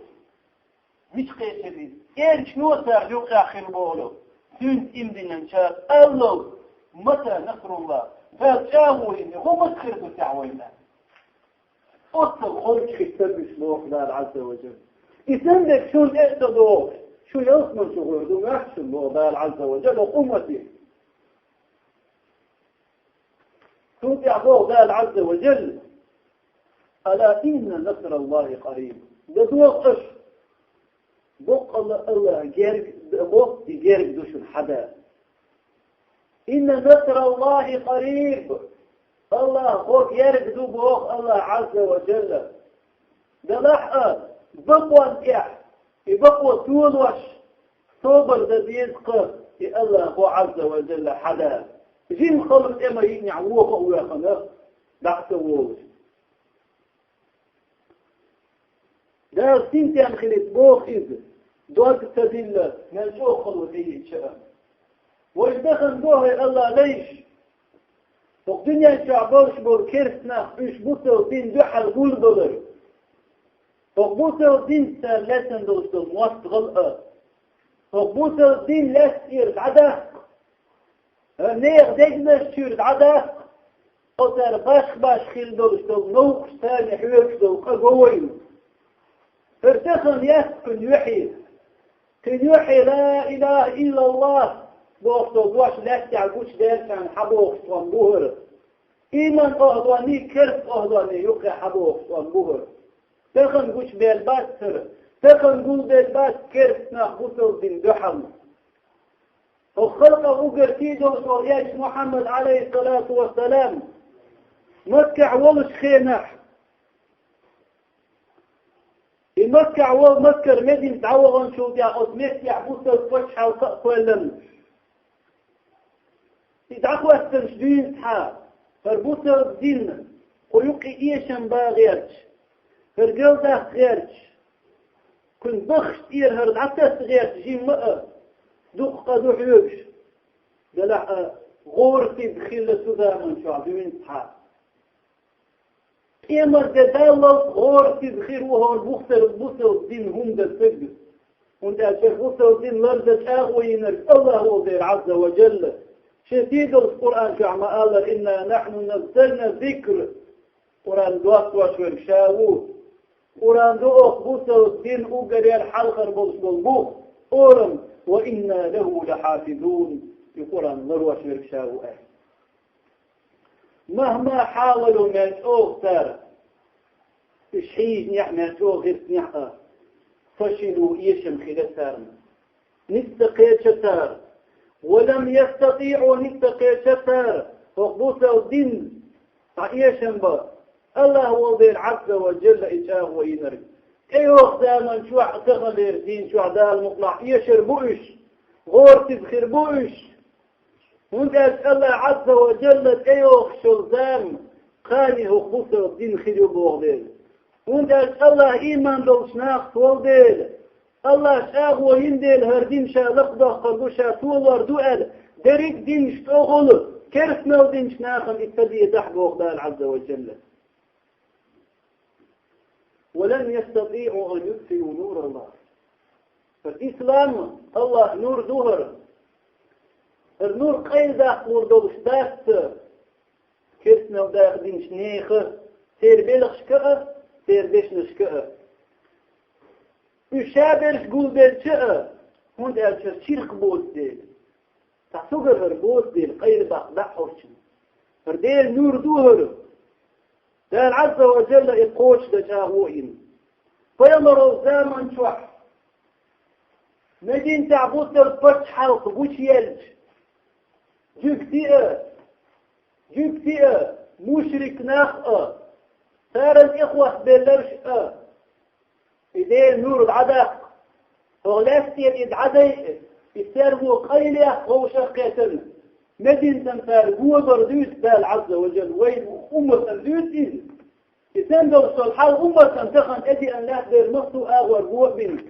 Мича кхечира иза? Элчано царна юккъехь хилла бохура. Цуьнца иман динчара аллал: «Мата насруллах?» Дала чӀагӀо йина, хӀун маца хир ду техь вайна? Оццул кхоччуш хир ду уьш, боху Дала Азза ва Джалла. И санна дерг шуна тӀе а ца догӀуш, шу ялсамани чу гӀур ду моьтту шуна, боху Дала Азза ва Джалла, хӀокху уммате. Цул тӀаьхьа боху Дала Азза ва Джалла: «Ала инна насраллахи къариб». Дан догӀу аша, боккъала АллахӀ герга дан боху, и герга ду шуна хьада. «Инна насраллахи къариб». АллахӀ хӀокху герга ду боху АллахӀ Азза ва Джалла. Делахь а, бакъонна тӀехь, и бакъо толош, собар дан деза-кх, и АллахӀ хӀокху Азза ва Джалла хьада. Жима хала тӀе ма йиънехь, вуха а воьхна, дӀа а ца волуш. Дала синтем хилийта боху иза, дог ца дилла, мел чӀогӀа хало тӀееъча а. Вайша дахана боху, хӀай АллахӀ лайш, хӀокху дуьнен чохь болуш болу керста нах, уьш бусалба дин дуьхьал гулбалар. ХӀокху бусалба динца цара лаьцна долуш долу мостагӀалла а. ХӀокху бусалба дин лаьцна тӀера дӀадаккха. ХӀара нехан дегнаш чуьра дӀадаккха, оцара башха-башха хилла долуш долу новкъаш, царна хьоьгуш долу къа го вайна. ХӀара тахана яц кхуьнан юьхье. Кхуьнан юьхье «Ла илаха иллаллах» бохуш долу дош лаьттахь гучудаьллачарна хьабохуш тхуна бу хӀара. Ийман охьадоьнний, керста охьадоьнний юккъехь хьабохуш тхуна бу хӀара. Тахана гучубелла бац хӀара. Тахана гулбелла бац керста нах бусалба дин дуьхьал. ХӀокху халкъах уггар сий долуш волу элча Мухьаммад, алейхиссалату вассалам, Маккахь волуш хенахь, и Маккахь волу, Маккара Мединат дӀаваханчул тӀаьхьа оцу меттехь бусалба пачхьалкх а кхоьллина. И дӀахӀоьттинчу дуьйна цхьа, хӀара бусалба дин кху юккъе эшам бан гӀерташ, хӀара галдаккха гӀерташ, кхуьнан бахаш тӀера хӀара дӀатасса гӀерташ жимма а дукха къа ду хьоьгуш. Делахь а гӀорасиз хилла цу заман чохь дуьйна цхьа. Къемат де даллалц гӀорасиз хир ву хӀара бухтар бусалба дин хӀума дан стаг. ХӀунда аьлча бусалба дин лардан чӀагӀо йинарг АллахӀ волу дела, Азза ва Джалла. Шен сийдолчу Къуръан чохь ма-аллара: «Инна нахьну наззална зикр». Къуръан доссош верг ша ву. Къуръан ду оха бусалба дин уггаре хьалхара болуш болу бух, орам, «ва инна лаху лахьафизун», и Къуръан ларош верг ша ву аьлла. Махьма хьалало мел чӀогӀа цара, уьш хьийжинехь мел чӀогӀа гӀиртинехь а, фашилу, эшам хила царна. Ницкъ ца кхеча цара. Ва лам ястатиӀу, ницкъ ца кхеча цара хӀокху бусалба дин дӀаэшам бан. АллахӀ волу дела, Азза ва Джалла, и чӀагӀо йинарг. ТӀейогӀу заман чохь а, таханлера дийна чохь Дала мукъалахь эшар бу уьш. ГӀорасиз хир бу уьш. ХӀунда аьлча АллахӀ Азза ва Джалла тӀейогӀуш йолу зама кхане хӀокху бусалба дин хир ю боху дела. ХӀунда аьлча АллахӀ ийман долуш нахаца волу дела, АллахӀа чӀагӀо йина дела, хӀара дин ша лакхадоккхур ду, ша толор ду аьлла, дерриг а динаш тӀехула, керстанал динчу нахана и ца дезахь боху Дала Азза ва Джалла. «Ва лан ястатиӀу ан ютфиу нураллах». ХӀара ислам, АллахӀан нур ду хӀара. ХӀара нур къайладаккхалур долуш дац керстанал даха динчу нехан, церан белхашка а, церан дешнашка а. Уьш ша берш гулбелча а, хӀунда аьлча хӀара чиркх боцу дела. Цхьа цуьнгара хӀара боцу дела, къайладаккха дӀа а хӀорчун. ХӀара Делан нур ду хӀара. Дала Азза ва Джалла и кхочушдан чӀагӀо йина. Пайхамаран заман чохь Мединатехь бусалба пачхьалкх гучуелча, Жуьгти а, жуьгти а, мушрик нах а, царна тӀехӀоттабелларш а, и Делан нур дӀадаккха, хӀокху лаьттера и дӀадайа, и церан къайлаха вовшах кхетарна, Мединатан цара гобар дуьйцу Дала Ӏазза ва Жалла, вайн умматана дуьйцу иза. И стенна долуш долу хьал умматана тахана тӀедеана лаьттара массо а агӀор го а бина.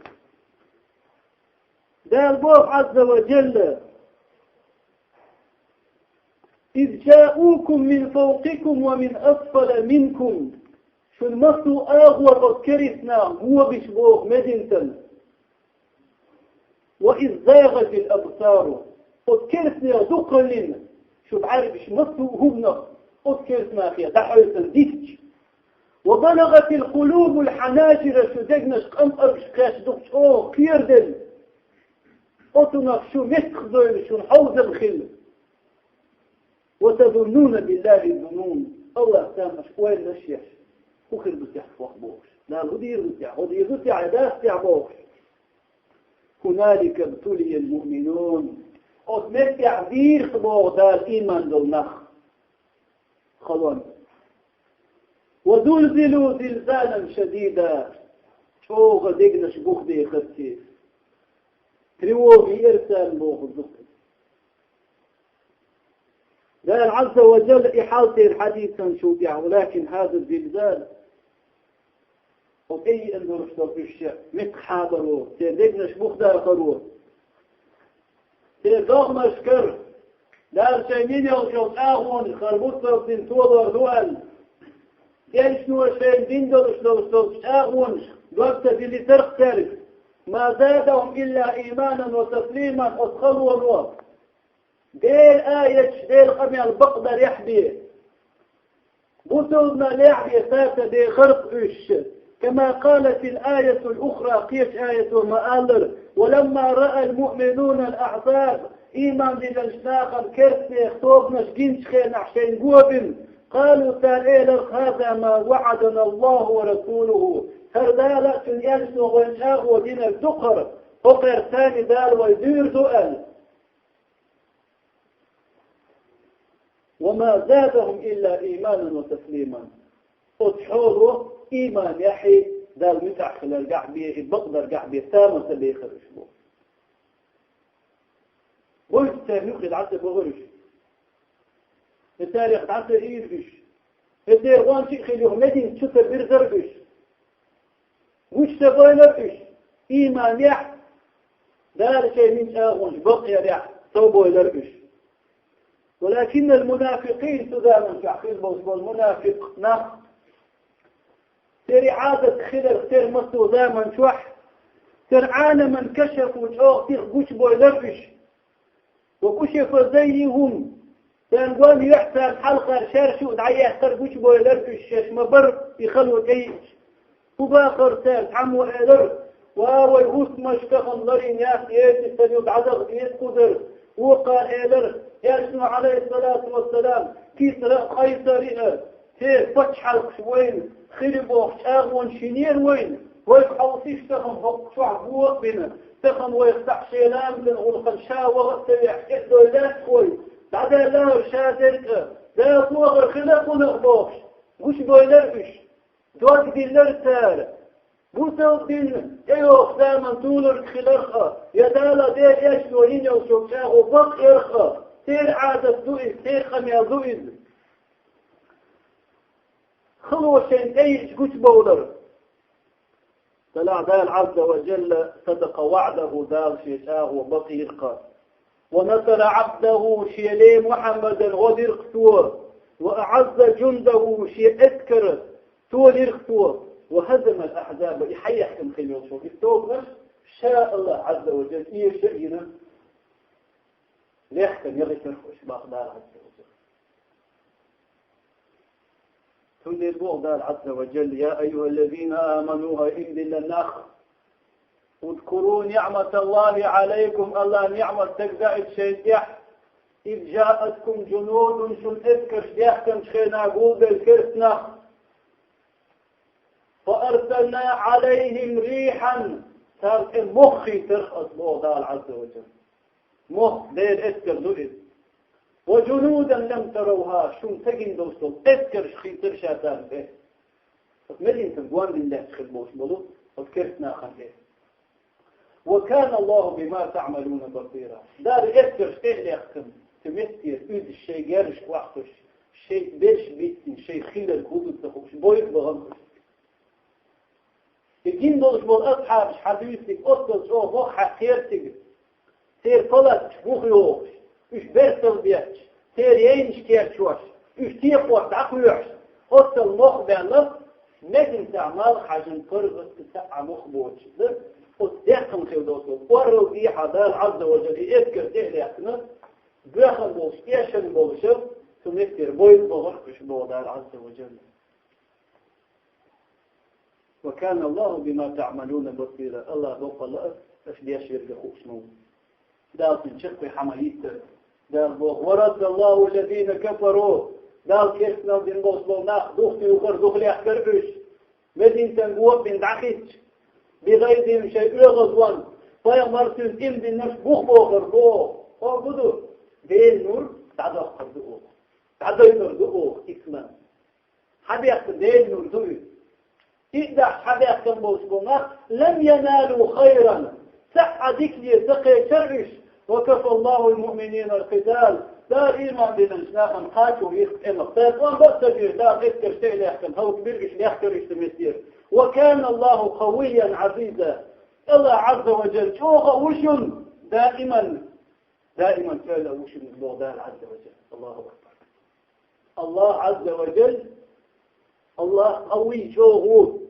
Дала боху Ӏазза ва Жалла: «Из жаукум мин фавкикум ва мин асфала минкум». Шуна массо а агӀор оцу керстанаха гобиш боху Мединатан. «Ва из загӀатил абсару». Оцу керстанех дукхаллина, шу бӀаьргаш массо а хӀуманах оцу керстанахе дӀахьоьйтина дитча. «Ва балагӀатил къулубул хьанажира», шу дегнаш къампӀаргаш кхаьчна дукха чӀогӀа кхераделла. Оцунах шу меттах дойла, шуна хьовзам хилла. «Ва тазуннуна биллахи зунун». Аллах тамаш ойланаш еш. ХӀун хир ду техьа хӀокху бохуш? Дала хӀун дийр ду техьа? ХӀун дийр ду техьа? Дас техьа бохуш? «Хуналика бтулиял муъминун». Оцу меттехь дийраш боху Дала ийман долу нах. Халон. «Ва зулзилу зилзалан шадида». ЧӀогӀа дегнаш бухдехарций. Тревога еара царна боху дукха. Дала Ӏазза ва Жалла и хьал тера хьадийцан шу тӀехь, валакин хӀаза зилзал. Хьо тӀеиъна долуш долу уьш меттах хьабаро, церан дегнаш бухдахаро. Церан догӀмашкара, Дала шайн йина йолчу чӀагӀонаш хӀара муцалдина толор ду аьлла, элчано шайна дина долуш долуш долчу чӀагӀонаш дог ца диллийтарх цаьрга. «Ма задахум илла ийманан ва таслиман», оцу халоно Делан аяташ, Делан къамел бакъдарехь бен. Бусалбанехь бен сацадехарх уьш. Кама къалатил аятул ухра, кхечу аято ма-аллара: «Ва ламма раал муъминунал ахьзаб», ийман диллинчу нахана керстанех тобанаш гиначу хенахь шайна го бина, къалу, цара элира: «Хаза ма ваӀадана Аллаху ва расулуху». ХӀара Дала а, Цуьнан элчано вайна чӀагӀо динарг ду хӀара, хӀокхуьнца цхьаьна Дала вай дуьйр ду аьлла. «Ва ма задахум илла ийманан ва таслиман». Оцу хьоло ийманехь, Далла муьтӀахь хиларгахь бен, и бакъдаргахь бен тамар ца бехира уьш боху. Бойта церан юкъе дӀа ца бахара уьш. И царех дӀа ца ийра уьш. И церан гӀончий а хилла юха Медина чу ца бирзара уьш. Гучу ца бойла уьш, ийманехь, Дала шайн дина чӀагӀонаш бакъ ярехь, ца бойла уьш. Валакиннал мунафикъин, цу заманчохь хилла болуш болу мунафикъ нах, церан Ӏадат хиларх, церан массо а заманчохь, церан Ӏанаман кашафу, чӀогӀа сиха гучу бойла уьш. «Ва кушифа заййихум», царна гон юьхь, царна хьалхара шаьршу а дӀаехкара гучу бойла уьш, шаьш ма-барра и хало тӀеиъча. ХӀун бахара цара? Цхьаммо элира: «Ва, вай хӀусамаш тахана ларйина яц, эци сан ю дӀадаха деза кхузара». Вукхара элира: «Элчано, Ӏалайхиссалату вассалам, Кисра а, Къайсари а, церан пачхьалкхаш вайна хир ю бохуш чӀагӀонаш йинера вайна, вайга хьовсийша тахана хӀокху чохь го а бина, тахана вайх цхьаъ шен ламазан гӀуллакхана ша ваха а ца вехь, тӀе а дойла дац вай, дӀадаьллера ша дерг а, Дала тохар хила а кхунах бохуш, гучу бойла уьш». Дог диллира цара. Бусалба дин тӀейогӀу заман тулург хиларх а, я Дала, Делан элчано йина йолчу чӀагӀо бакъ ярх а, церан Ӏадат ду иза, церан къамел ду иза. Хало шайна тӀеиъча гучубовлар. Талахь Дала Ӏазза ва Жалла: «Садакъа ваӀдаху», Дала Шен чӀагӀо бакъ йира-кх. «Ва насара Ӏабдаху», Шен ле Мухьаммадан гӀо дира-кх Цо. «Ва аӀазза жундаху», Шен эскар толийра-кх Цо. «Ва хӀазамал ахьзаба», и хьаехкина хилла йолчу и тобанаш, ша Аллах Ӏазза ва Жалла, эша а йина, лехкана яхийтара-кх уьш, боху Дала Ӏазза ва Жалла. Цундела боху Дала Ӏазза ва Жалла: «Я айюхаллазина аману», хӀай иман диллина нах, «узкуру ниӀматаллахи Ӏалайкум», Аллахьан ниӀмат дагадоуьйту шайна тӀехь, «из жаъаткум жунудун», шуна эскарш даьхкинчу хенахь гулделла керста нах. «Фа арсална Ӏалайхим рихьан», царна тӀе мох хийтира-кх Аса, боху Дала Ӏазза ва Жалла. Мох, Делан эскар ду иза. وجنودا لم تروها, шуна ца гина долуш долу эскарш хийцира ша царна тӀе. Оцу Мединатан гонах лаьтташ хилла болуш болу оцу керста нахана тӀе. وكان الله بما تعملون بصيرا. Дала эскарш тӀе а лаьцна, цу меттера уьш шайн герзашка охьахуьйсуш, шайн берш биттина, шайн хилларг хӀун ду ца хууш, бойъу бахана уьш. И гина долуш болу асхьабаш хьадуьйцург, оццул чӀогӀа мохь хьаькхнера цигахь. Церан палаткаш бух йохуш, уьш бертал бетташ, церан яйнаш керчош, уьш текхошка дӀакхоьхьуш, оццул мохь баьлла, Мединатехь малх хьаьжна паргӀат цхьа а мохь боцуш дара. Оцу деккхана хилла долуш долу оралла дехьа Дала Ӏазза ва Джалла и эскар тӀе а лаьцна, боьхна болуш, эшна болуш, цу меттера бойъу бахара уьш боху Дала Ӏазза ва Джалла. وكان الله بما تعملون بصيرا. Аллах боккъала а, аша деш верг а хууш ма ву. Дала цуьнан чаккхе хӀума хӀиттара. Дала боху: ورد الله الذين كفروا. Дала керстанал дина болуш болу нах духтуьйхира, духлаьхкира уьш. Мединатан го а бина дӀахӀиттича, بغيظهم, шайн оьгӀазван, пайхамар цуьнца иман динарш бух бохура боху. ХӀун ду? Делан нур дӀадоккхур ду оха. ДӀадойур ду оха ислам. Хьабаьхкина Делан нур ду иза. И дахьаш хьабаьхкина болуш болу нах, لم ينالوا خيرا, цхьа а дикане ца кхечира уьш, وكفى الله المؤمنين القتال. Дала иман динчу нахана кхачо йихна тӀемах. Цара тӀом бан а ца бийр, Дала эскарш тӀе а лаьцна, хӀаллакбира уьш, лехкара уьш цу меттера. وكان الله قويا عزيزا. Аллах Ӏазза ва Джалла чӀогӀа а ву шуна, даиман, даиман тоьлла а ву шуна, боху Дала Ӏазза ва Джалла. Аллаху акбар. Аллах Ӏазза ва Джалла, Аллах къавий, чӀогӀа ву.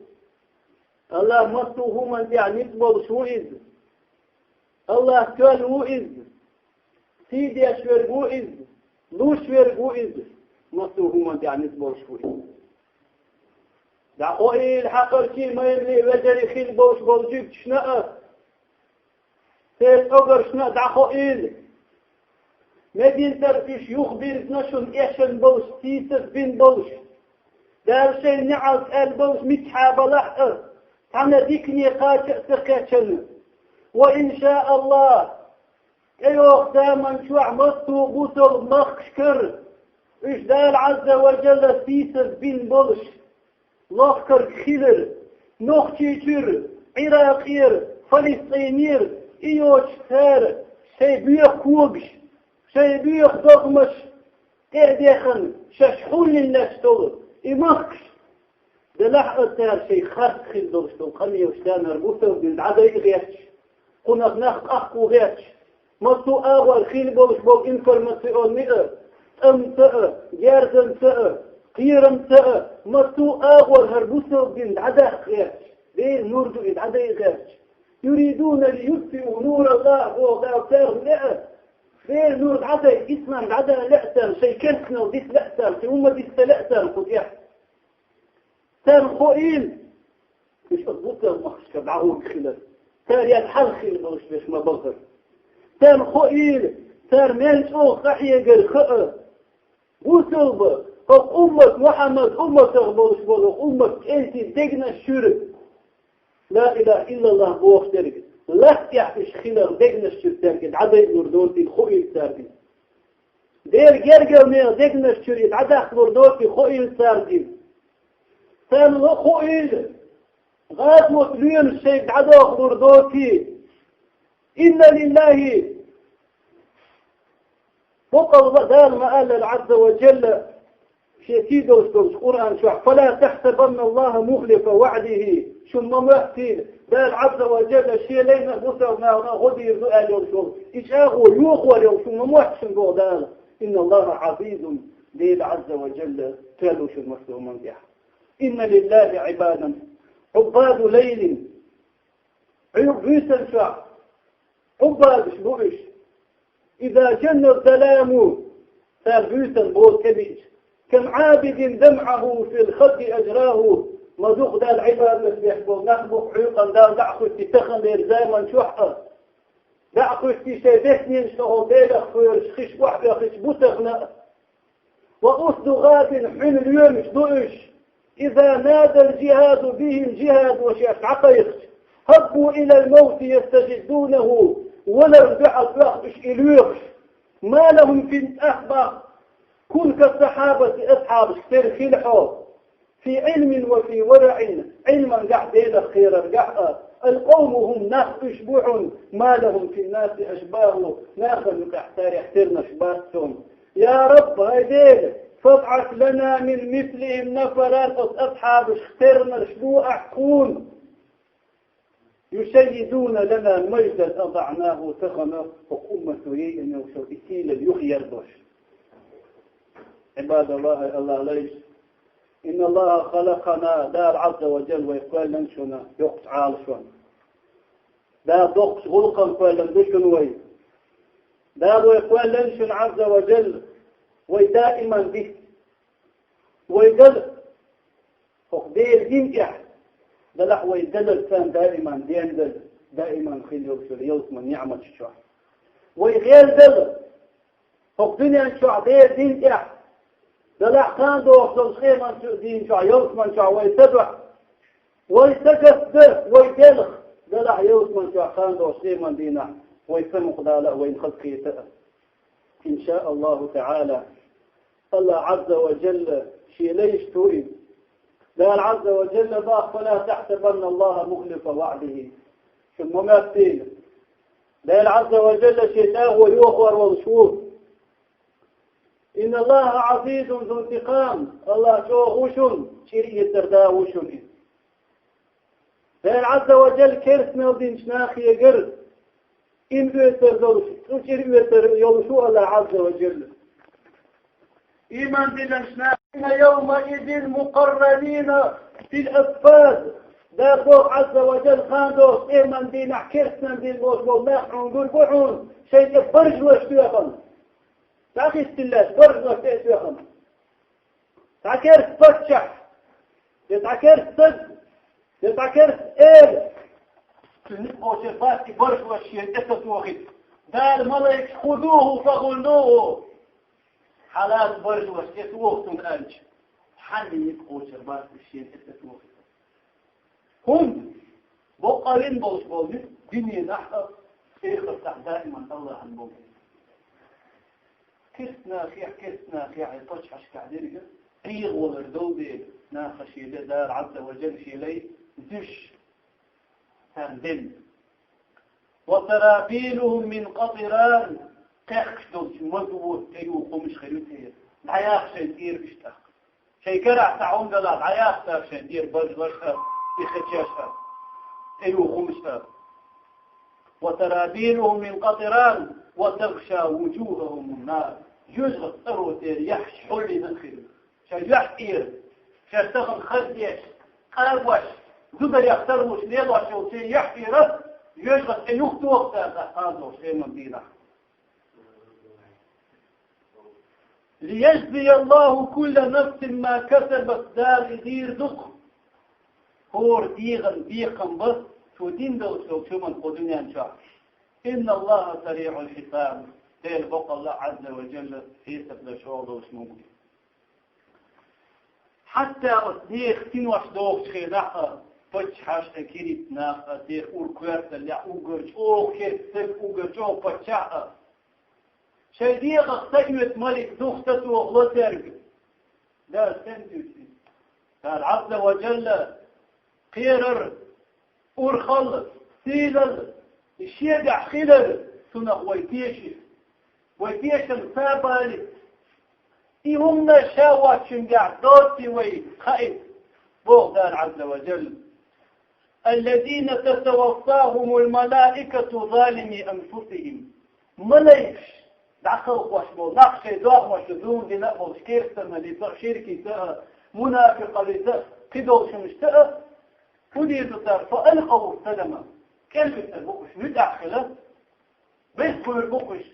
Аллах массо а хӀуманна тӀехь ницкъ болуш ву Иза. Аллах тоьлла ву Иза. Сий деш верг ву Иза. Луш верг ву Иза. Массо а хӀуманна тӀехь ницкъ болуш ву Иза. ДӀахоийла хьакхарчий, майраллий, вежарий хилла болуш болу жуьгташна а, церан оьгӀазна а дӀахоийла. Мединатера уьш юхабирзина шуна эшна болуш, сийсаз бина болуш. Дала шайн неӀалт аьлла болуш мичахьа балахь а, цхьана дикане кхача а ца кхечна. Ва ин шаа Аллах, тӀейогӀучу заман чохь массо а бусалба махкашкара уьш Дала Ӏазза ва Джалла сийсаз бина болуш, лохкарг хилира, Нохчийчуьра, Ӏиракъера, Фалестинера, и йоцуш цара шайн боьха когаш, шайн боьха догӀмаш тӀе а дехна, шаьш хьуллина лаьтташ долу и махкаш. Делахь а цара шайн харц хилла долуш долу къамелаш царна бусалба дин дӀадайа гӀерташ, кхунах нах къахко гӀерташ, массо а агӀор хилла болуш болу информационный а, тӀамца а, герзанца а, кхерамца а, массо а агӀор хӀара бусалба дин дӀадаккха гӀерташ, Делан нур ду и дӀадайа гӀерташ. يريدون ليطفئوا نور الله, боху Дала, царна лаьа, Делан нур дӀадайа, ислам дӀадала лаьа царна, шайн керстанал дита лаьа царна, шайн хӀумма дита лаьа царна кху тӀехь. Царна хоийла, уьш оцу бусалба махкашкара дӀагӀур хилар. Цара яц хьалха хилла болуш берш ма бахара. Царна хоийла, цара мел чӀогӀа къахьегар хаа. Бусалба, хӀокху уммат, Мухьаммад умматах болуш болу хӀокху уммат кӀентий дегнаш чуьра ла илаха иллаллах бохуш дерг латтехь уьш хилар дегнаш чуьра цаьрга дӀадайалур доций хоийла цаьрга. Дера гергара нехан дегнаш чуьра и дӀадаккхалур доций хоийла цаьрга. Царна ло хоийла, гӀазот лоьмаш шайга дӀадохалур доций. Инна лиллахи, бакъалла Дала ма-аллара Ӏазза ва Джалла шен сий долуш долчу Къуръан чохь: «Фала тахсабанна Аллаха мухлифа ваъдихи». Шуна ма моьттийла, Дала Ӏазза ва Джалла шен лайна а, бусалба нахана а гӀо дийр ду аьлла йолуш волу и чӀагӀо йохор йолуш шуна ма моьтту шуна боху Дала. Инна Аллаха Ӏазизун, Дела Ӏазза ва Джалла тоьлла ву шуна массо а хӀуманна тӀехь. Инна лиллахи Ӏибадан Ӏуббаду лайлин. Ӏуьйгу буьйсанчохь Ӏуббадаш бу уьш. Иза жанна заламу, цара буьйсан бозу тӀебиъча, кам Ӏабидин дамъаху фил хадди ажраху, ма дукха Далла Ӏибадат деш болу нах бу-кх Ӏуьйкъана Далла дӀа а хуьттий таханлера заман чохь а, дӀа а хуьттий шайн бесненаш тӀехула Делах кхоьруш хиш охьабоьхкича бу тахана а. Ва усду гӀадин, хьуьнан лоьмаш ду уьш. Иза надал жихӀаду бихӀим, жихӀадо шаьш дӀакхайкхича, хӀаббу илал мавти ястажиддунаху, валарна дуьхьал оьху уьш и лоьхуш. ما لهم في الأخبار كن كالصحابة أصحاب السر في الحوض في علم وفي ورع علما قاع دينا خيرا قاع القوم هم ناس تشبع ما لهم في الناس أشباه ناس يقع تاريخ سيرنا شباتهم يا رب هدينا فابعث لنا من مثلهم نفرا أصحاب اخترنا شبوع كون يشيدون لنا مجدا أضعناه تخنا وأمة يئن وشو إتيل اليخير دوش عباد الله الله ليش إن الله خلقنا دار عز وجل ويقول لنا شنا يقطع عالشون دار دوقش غلقا قول لنا دوشن وي دار ويقول لنا شن عز وجل وي دائما به وي دل فوق دير دين إح دلح وي دل السان دائما دين دل دائما خير يوشر يوسم نعمة شو وي غير دل فوق دنيا شو دير دين إح دلح كان دوخ دل خير من شو دين شو يوسم شو وي تدع وي تقف ده وي دلخ دلح يوسم شو كان دوخ خير من دينه وي سمق دالة وي خلقيته إن شاء الله تعالى الله عز وجل شي ليش توئي قال عز وجل باخ فلا تحسبن الله مخلف وعده ثم ما بتين قال عز وجل شي تاغو يوخور والشوف إن الله عزيز ذو انتقام الله شو غشن شريعة ترداوشن Дала Ӏазза ва Джалла керстанал динчу нахе гар, им оьцур долуш, цу чӀир оьцур йолуш ву Аллах Ӏазза ва Джалла. Ийман диллинчу нахе يومئذ مقرنين في الأصفاد. Дала боху Ӏазза ва Джалла, хандоху къеман дийнахь керстанан дин болуш болу нах хьуна гур бу хьуна, шайн тӀе баржалаш тоьхна. ДӀахӀиттинарш баржалаш тӀе а тоьхна. Цхьа керста паччахь, я цхьа керста стаг, я цхьа керста эла. Цуьнан ницкъ кхочур бац и баржалаш шена тӀе ца тохийта. Дала малайкаш хӀун ду хӀу, фа хӀун ду хӀу? Хьалаца баржалаш тӀе тоха цунна аьлча, хьанна ницкъ кхочур бац и шена тӀе ца тохийта. ХӀунда боккъалла болуш болу ницкъ дуьненахь а, эхартахь даиман Аллахьан болу. Керстанахехь, керстанахехь я паччахьашкахь дерг а, къегӀа валар долу дела, наха шен ле Дала Ӏазза ва Джалла шен лай зуьш, царна ден. وسرابيلهم من قطران, кхехкаш долчу мазо тӀеюху хӀумаш хир ю церан. ДӀаяха шайн тӀера уьш тӀаккха. Шайн карахь цхьа хӀума далахь, дӀаяха цара шайн тӀера баржалаш а, и хечеш а, тӀеюху хӀумаш а. وسرابيلهم من قطران وتغشى وجوههم النار. Жоьжахатин цӀаро церан яххьаш хьуллина а хир ю. Шайн юьхь тӀера, шаьш тахана хаза деш, къагош, зударех тарлуш лелош йолу шен юьхь тӀера, жоьжахати тӀе юхатоху цара, хандоху шеман дийнахь. ليجزي الله كل نفس ما كسبت, Дала и дийр ду-кх. ХӀора дегӀан бекхам бан цо дина долуш долчу хӀуманна кху дуьнен чохь. إن الله سريع الحساب, Дела боккъалла Ӏазза ва Джалла хьесап даш чӀогӀа долуш ма ву. Хьатта оцу нехан синош дохучу хенахь а, паччахьаш а, киритнах а, дех ур коьрталлехь уггар чӀогӀа керста стаг, уггар чӀогӀа паччахь а, шайн дегӀах са оьцу малик духтатохало цаьрга. Дала стенна дуьйцу иза? Дала Ӏазза ва Джалла кхерар, урхалла, сийлалла, и шегахь хилар, цунах вай тешийла. Вай тешам ца балийта. И хӀуманаш ша воцчуьнгахь доций вай хаийта, боху Дала Ӏазза ва Джалла. الذين تتوفاهم الملائكة ظالمي أنفسهم. Малайкаш дӀакхалхош болу нах шайн догӀмашна зулам дина а болуш, керстаналлица а, ширкица а, мунафикъаллица а, кхидолчунашца а, хӀун дийр ду цара, فألقوا السلم, кӀелвисар бу уьш, нуьтӀахь хила, бехкхуьйр бу уьш.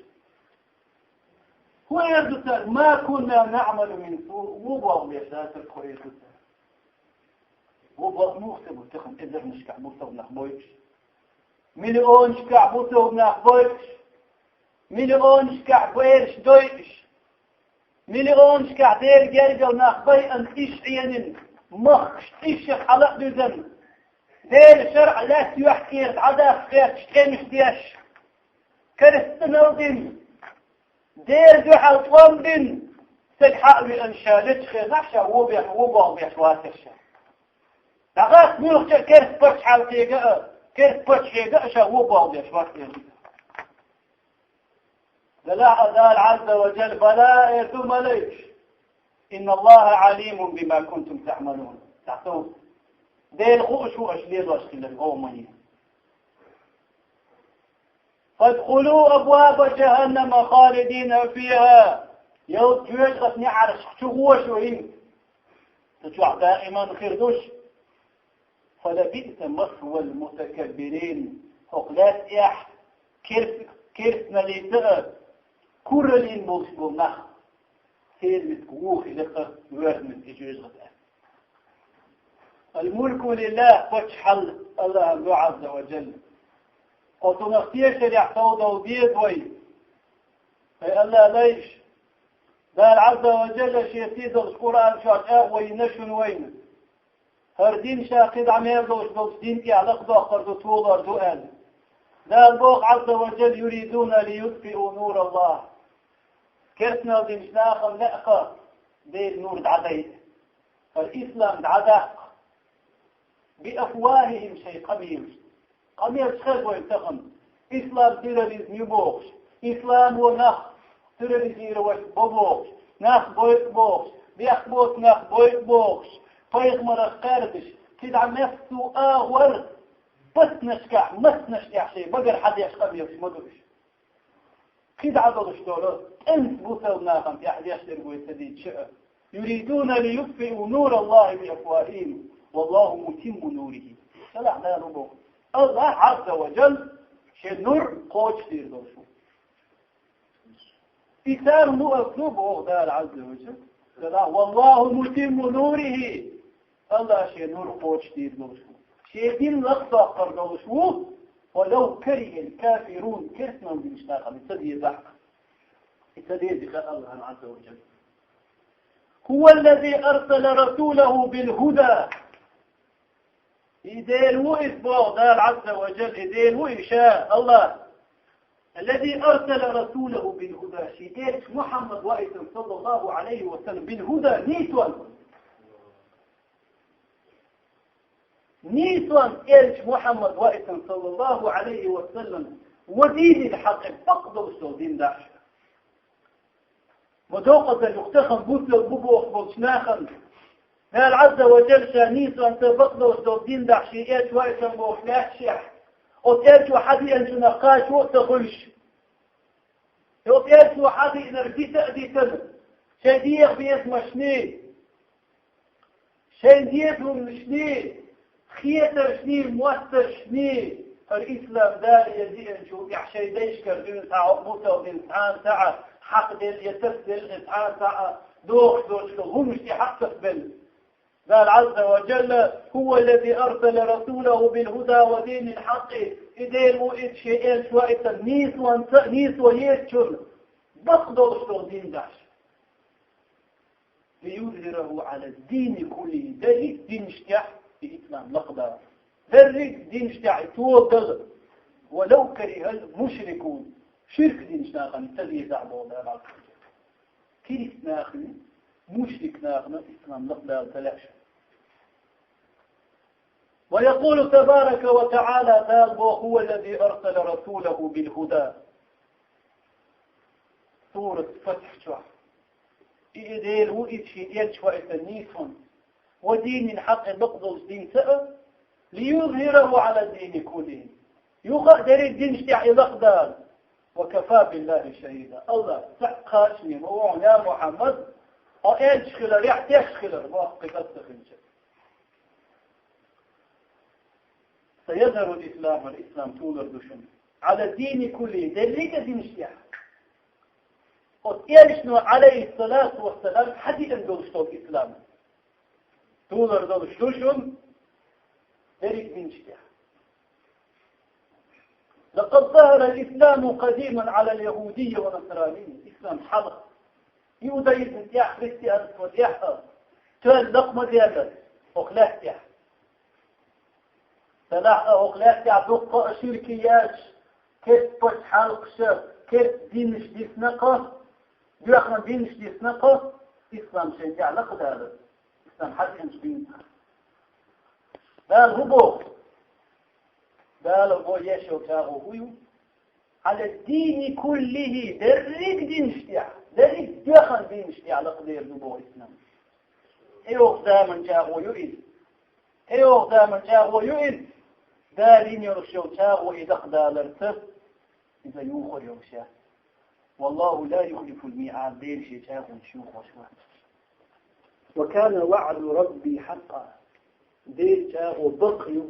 ХӀун эр ду цара, ما كنا نعمل من سوء, вон болх беш дацара тхо, эр ду цара. Вон болх муха ца бу тахана, эзарнашкахь бусалба нах бойуш, миллионашкахь бусалба нах бойуш, миллионашкахь бераш дойуш, миллионашкахь Делан гергара нах байъина, иш Ӏенина, махкаш ишшах хьала а дуьзна, Делан шарӀ лаьцна юьхь тӀера дӀадаккха гӀерташ тӀемаш деш, керстаналла дина, Дела дуьхьал тӀом бина, стаг хьа а веана, ша лечу хенахь ша вон беш, вон болх беш вацара ша. ДӀахаста муьлххачу а керста пачхьалкхега а, керста паччахьега а ша вон болх беш вацара. Делахь а Дала Ӏазза ва Джалла: «Бала», эр ду малайкаш. «Инна Аллаха Ӏалимун бима кунтум таъмалун». Дела хууш ву аша лелош хилларг гӀовмане. «Фадхулу абваба джаханнама халидина фиха». Ялх жоьжахатин неӀарш чу гӀо шу хӀинца. Цу чохь даиман хир ду шу. «Фалабиъса масвал мутакаббирин». ХӀокху лаьттахь керс-, керстаналлица а, кураллин болуш болу нах церан меттиг вуха хилира, воьрзу меттиг и жоьжахати. Ал-мулку лиллах, паччахьалла Аллахьан ду, Ӏазза ва Джалла. Кху цунах тешарехь совдовла деза вай. Ай Аллахьан лайш, Дала Ӏазза ва Джалла Шен сийдолчу Къуръан чохь чӀагӀо йина шуна вайна. ХӀара дин ша кхидӀа мел долуш долчу дин тӀехь лакхадоккхур ду, толор ду аьлла. Дала боху Ӏазза ва Джалла: «Юридуна лиютфиу нураллах». Керстаналла динчу нахана лаьа-кх Делан нур дӀадайта. ХӀара ислам дӀадаккха. «Биафвахихим», шайн къамелашца. Къамелаш хеза вайна тахана. Ислам терроризм ю бохуш, исламо нах терроризировать бо бохуш, нах бойъу бохуш, бехк боцу нах бойъу бохуш, пайхамарах кхаьрдаш, кхидӀа массо а агӀор пасанашкахь, массанаш тӀехь шайн багара хьан деш къамелаш ма ду уьш. КхидӀа долуш долу тӀемца бусалба нахана тӀехь деш дерг вай ца дийцча а. «Юридуна лиютфиу нураллахи биафвахихим, валлаху мутимму нурихи». Шалахь Дала боху: Аллахь Ӏазза ва Джалла Шен нур кхочушдийр долуш ву. И царна муъаззу боху Дала Ӏазза ва Джалла. Шалахь: «Валлаху мутимму нурихи». Аллахь Шен нур кхочушдийр долуш ву. Шен дин лакхадоккхур долуш ву. «Валав карихал кафирун», керстаналла динчу нахана и ца дезахь а. И ца деза хӀара Аллахьан Ӏазза ва Джалла. «Хува аллази арсала расулаху билхуда». И Дела ву иза боху Дала Ӏазза ва Джалла, и Дела ву и ша, Аллахь. «Аллази арсала расулаху билхуда», шен элча Мухьаммад ваийтина, саллаллаху Ӏалайхи ва саллам, билхуда, нийсонца. Нийсонца элча Мухьаммад ваийтина, саллаллаху Ӏалайхи ва саллам, ва динил хьакъи, бакъ долуш долу дин дахьаш. Ма докъазалла юха тахана бусалба бу бохуш болчу нахана Дала Ӏазза ва Джалла Ша нийсонца бакъ долуш долу дин дахьаш шен элча ваийтина бохуш лаьтташехь, оцу элчо хьадеанчунах кхачо а ца хуьлуш, оцу элчо хьадеанарг дита а дитина, шайн дегӀан безамашний, шайн дезалшний, хетаршний, моттаршний, хӀара ислам Дала я диъначул тӀаьхьа шайн дайшкара дуьйна цхьа а бусалба дин цхьана цхьа а хьакхаделла я тасаделла, цхьана цхьа а дохуш долчу хӀуманаш тӀе хьакхатбелла. Дала Ӏазза ва Джалла: «Хува аллази арсала расулаху билхуда ва динил хьакъи», и Дела ву иза шен элча ваийтина нийсонца, нийсо езачунна, бакъ долуш долу дин дахьаш. «Лиюзхираху Ӏала дини куллихи», дерриг динаш тӀехь и ислам лакхадала. Дерриг динаш тӀехь и тоба дала. «Валав карихал мушрикун». Ширк динчу нахана ца дезахь боху Дала. Керста нахана, мушрик нахана ислам лакхадала ца лаьа шу. «Ва якъулу табарака ва таӀала», Дала боху: «Хува аллази арсала расулаху билхуда». Сурат Фатхь чохь. И Дела ву иза шен элча ваийтина нийсонца, ва динил хьакъи, бакъ долчу динца а, «лиюзхираху Ӏала дини куллихи». Юха а дерриг динаш тӀехь и лакхадала. «Ва кафа биллахи шахида». Аллахь цхьаъ кхачаме ма ву хьуна, я Мухьаммад, хьо элча хиларехь теш хилар, мохкхий кӀант ца хилча. «Сайазхарул ислам», ислам тулар ду шуна, «Ӏала дини куллихи», дерриг а динаш тӀехь. Оцу элчано, Ӏалайхиссалату вассалам, хьадеана долуш долу ислам тулар долуш ду шуна дерриг динаш тӀехь. «Лакъад захарал исламу къадиман Ӏалал яхудийя ва насранийя». Ислам хьалха иудаизм тӀехь, христианство тӀехь а тоьлла лакха ма даьлла хӀокху лаьтта тӀехь. Делахь а хӀокху лаьттахь дуккха а ширкияш, керста пачхьалкхаш, керста динаш дисна-кх, Доьхна динаш дисна кхы, ислам шайн тӀехь лакхадалар. Ислам хьаьжжинчу динца. Дала хӀун боху? Дала боху, еш йолу чӀагӀо хӀун ю? Ӏала дини куллихи, дерриг динаш тӀехь, дерриг доьхна динаш тӀехь лакхадер ду боху ислам. ХӀокху заман чӀагӀо ю иза. ХӀокху заман чӀагӀо ю иза. Дала йина йолуш йолу чӀагӀо и дакхадаларца, иза юхур йолуш яц. Валлаху ла юхлифул миъад, Дела шен чӀагӀонаш юхуш вац. Ва кана ваъду рабби хьакъа. Делан чӀагӀо бакъ ю.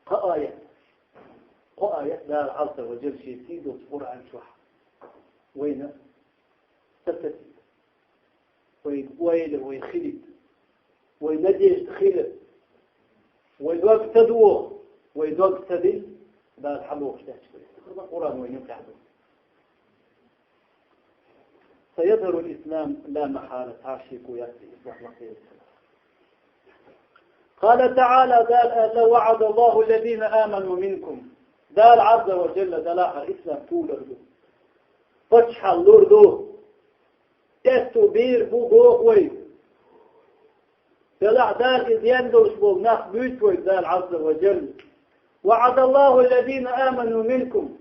Кхо аят. Кхо аят Дала Ӏазза ва Джалла шен сийдолчу Къуръан чохь вайна сатасийта. Вай ойла, вай хилийта. Вай надежда хила. Вай дог ца доху. Вай дог ца дина, Дала хьан бохуш даьлча. Къуръан вайна юкъахь ду. سيظهر الإسلام لا محالة, цхьа шеко яц, ислам лакхавер. قال تعالى, Дала аьлла: وعد الله الذين آمنوا منكم. Дала Ӏазза ва Джалла делахь ислам тулур ду. Паччахьалла лур ду. Тесто бийр бу боху вай. Делахь Дала иза ян долуш болу нах буьйцу вай Дала Ӏазза ва Джалла. وعد الله الذين آمنوا منكم.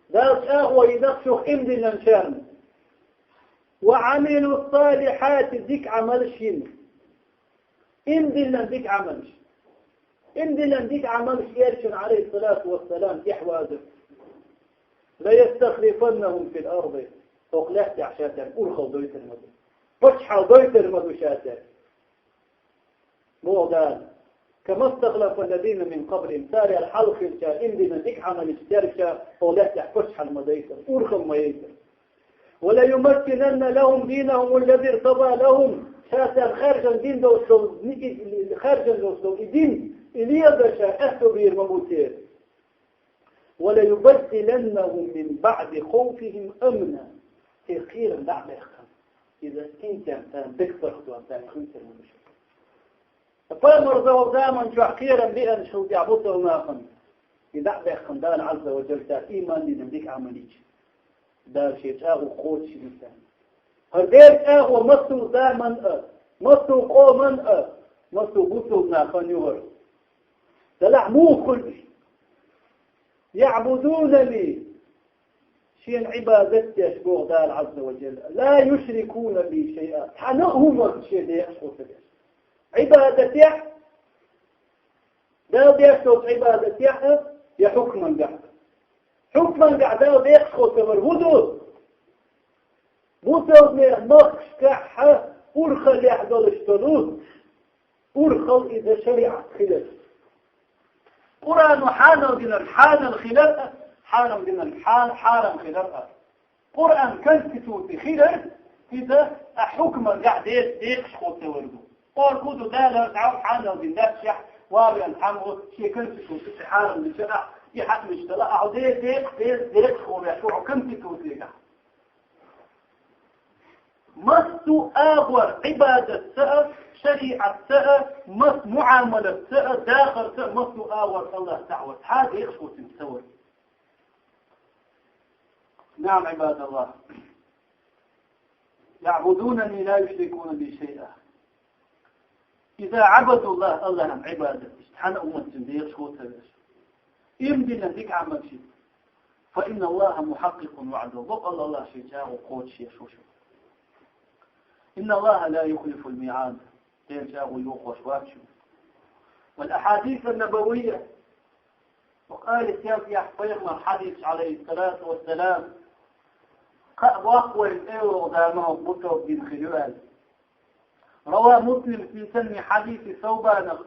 Дала чӀагӀо йина шух иман диллинчарна. وعملوا الصالحات, дика Ӏамалш йина. Иман диллина дика Ӏамалш. Иман диллина дика Ӏамалш, элчано, Ӏалайхиссалату вассалам, тӀехь вазар. ليستخلفنهم في الأرض. ХӀокху лаьттахь ша цаьрга урхалла дойтур ма ду. Паччахьалла дойтур ма ду ша цаьрга. Боху Дала: كما استخلف الذين من قبلهم, царел хьалха хиллачара иман дина дика Ӏамалш дерг ша хӀокху лаьттахь паччахьалла ма дайтар, урхалла ма яйтар. وليمكنن لهم دينهم الذي ارتضى لهم. Ша царна хаьржина дин долуш долу, хаьржина долуш долу и дин, и леладар ша къасто бийр ма бу церан. وليبدلنهم من بعد خوفهم أمنا. Церан кхерам дӀа а баьккхина, иза цуьнан царна дагапаргӀатдойла царна хуьйцур ма ду ша. Ткъа пайхамар долу заман чохь кхерам беанчул тӀаьхьа бусалба нахана, и дӀа а баьккхина, Дала Ӏазза ва Джалла цара иман дина дика Ӏамал йича, Дала шен чӀагӀо кхочушйина царна. ХӀара Делан чӀагӀо массо а заманна а, массо а къоманна а, массо а бусалба нахана ю хӀара. Делахь муха хуьлу иза? يعبدونني, шена Ӏибадат деш, боху Дала Ӏазза ва Джалла, لا يشركون بي شيئا, цхьана а хӀуманна шена декъашхо ца деш. Ӏибадатехь, Дала деш долчу Ӏибадатехь а, я хьукмангахь а. Хьукмангахь Дала декъашхо ца вар хӀун ду? Бусалбанех махкашкахь а урхаллехь долуш долу урхалла, иза шариӀат хилар. Къуръано хьанал динарг хьанал хилар а, хьарам динарг хьа-, хьарам хилар а. Къуръан конституци хилар, иза а хьукмангахь де-, декъашхо ца вар ду. Къоркъу ду Дала цхьа хьанал дин дац шехь, валан хьамо шен конституци хьарам дича а, и хьакъ мича дала, ахьа де-, декъ-, де-, декъашхо веш ву хьо конституцигахь. Массо а агӀор, Ӏибадатца а, шариӀатца а, мас-, муӀамалатца а, дахарца а, массо а агӀор Аллах ца вар, цхьа декъашхо цуьнца ца вар. نعم، عباد الله. يعبدونني لا يشركون بي شيئا. إذا عبدوا الله, Аллахьан Ӏибадат дича, цхьана а умматца декъашхо ца веш, иман дина дика Ӏамал йича, فإن الله محقق وعده, бакъ Аллах шен чӀагӀо кхочушъеш ву шу. إن الله لا يخلف الميعاد, Делан чӀагӀо йохош вац шу. والأحاديث النبوية, وقال, пайхамар хьадисаш, Ӏалайхиссалату вассалам, кхаъ боккху вайна тӀейогӀу дама хӀокху бусалба дин хир ю аьлла. روى مسلم في سنن حديث ثوبان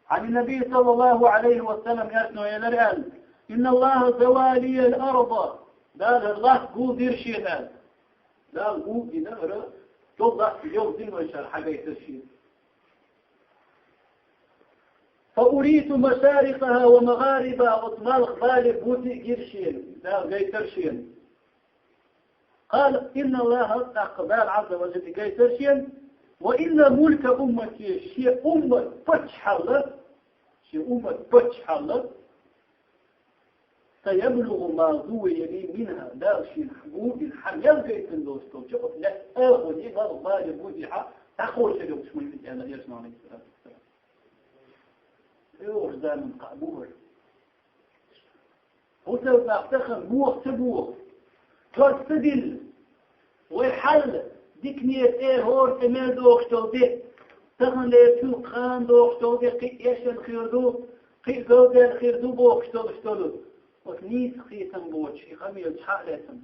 عن النبي صلى الله عليه وسلم, элчано элира аьлла: إن الله زوى لي الأرض, Дала хӀара латта гулдира шена аьлла. Дала гулдина хӀара, йолу латта йовзина вайшара хьагайтира шена. فأريت مشارقها ومغاربها, оцу малх, бале, бутиъ гира шена, Дала гайтира шена. قال: إن الله, тӀаккха Дала Ӏазза ва Джалла гайтира шена, وإن ملك أمتي, шен уммат паччахьалла, шен уммат паччахьалла, سيبلغ ما زوي لي منها, Дала шийна бу-, бина хӀама ялгайтина долуш долчу оцу лаьттан агӀоне, малх бале бу-, дехьа дӀакхочур ю уьш, ма витина, аьлла Элчано, алейхиссалату вассалам. ЧӀогӀа заманан кхаъ бу хӀара. ХӀусамнах тахана боху ца боху? Тос ца дилла? Вай хьал дикане тӀе, хӀора тӀе мел дохуш долу де, таханлерчу кхана дохуш долу де кхин а эшна хир ду, кхин а галдаьлла хир ду бохуш долуш долу оцу нийса кхетам боцуш и къамел чхьа а лаьцна.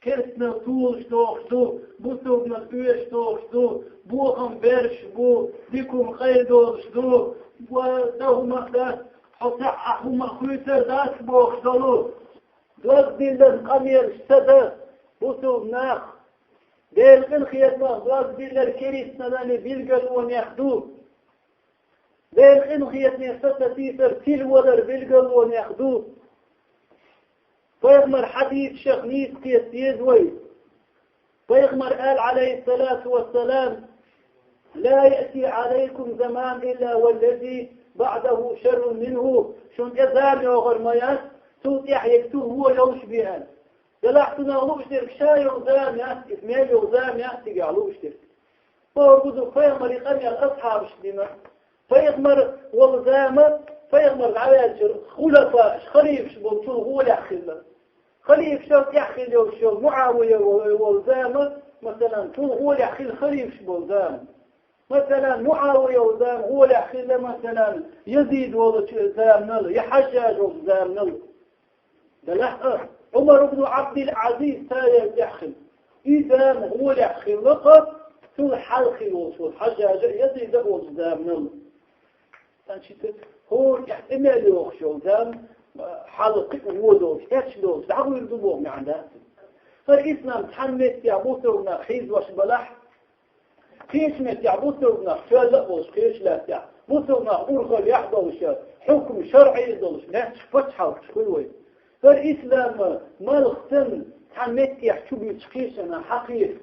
Керстанал тухуш дохуш ду, бусалбанал оьшуш дохуш ду, бохам берш бу, дика хӀума къайла долуш ду, ва дан хӀума а дац, хьо цхьа а хӀума а хуьйцур дац бохуш долу. Дозбиллан къамелаш ца дан, бусалба нах, Делан къинхетамах дозбиллар керстаналлин билгалонех ду. Делан къинхетаме саца сийсар тилавалар билгалонех ду. Пайхамар хьадисашах нийса кхета деза вай. Пайхамар аьлла, алейхиссалату вассалам: «لا يأتي عليكم زمان إلا والذي بعده شر منه». Шуна тӀе зама йогӀур ма яц, цул тӀаьхьа ерг цул вон йолуш бен. Делахь цунах лууш дерг ша йолу зама яц, иза мел йолу зама яц цигахь лууш дерг. Бохург ду, пайхамаран къамел асхьабаша дина. Пайхамар волу зама, пайхамар дӀаваьллачуьра хулафааш, халифаш болчул гӀолехь хилла. Халифашал тӀехь хилла йолуш йолу МуӀавия волу зама, масалан, цул гӀолехь хилла халифаш болу зама. Масалан, МуӀавия волу зама гӀолехь хилла, масалан, Язид волчу заманал, я Хьажжаж волчу заманал. Делахь а, Ӏумар ибн Ӏабдил-Ӏазиз царел тӀехь хилла. И зама гӀолехь хилла-кх, цул хьалха хилла волчу Хьажжажа а, Язида а волчу заманал. Значит, хӀора тӀехь тӀе мел йогӀуш йолу зама, хьал кхин а вон долуш, эрча долуш, дӀагӀуьйр ду боху маьӀна дац. ХӀара ислам цхьана меттехь бусалба нах хьийзош балахь, кхечу меттехь бусалба нах тоьлла а волуш, кхечу лаьттахь бусалба нах урхаллехь а долуш, хьукм шарӀий а долуш, лаьтташ пачхьалкхаш хуьлу вай. ХӀара ислам малх санна цхьана меттехь чу буьйцуш кхечанхьа хьакхийра.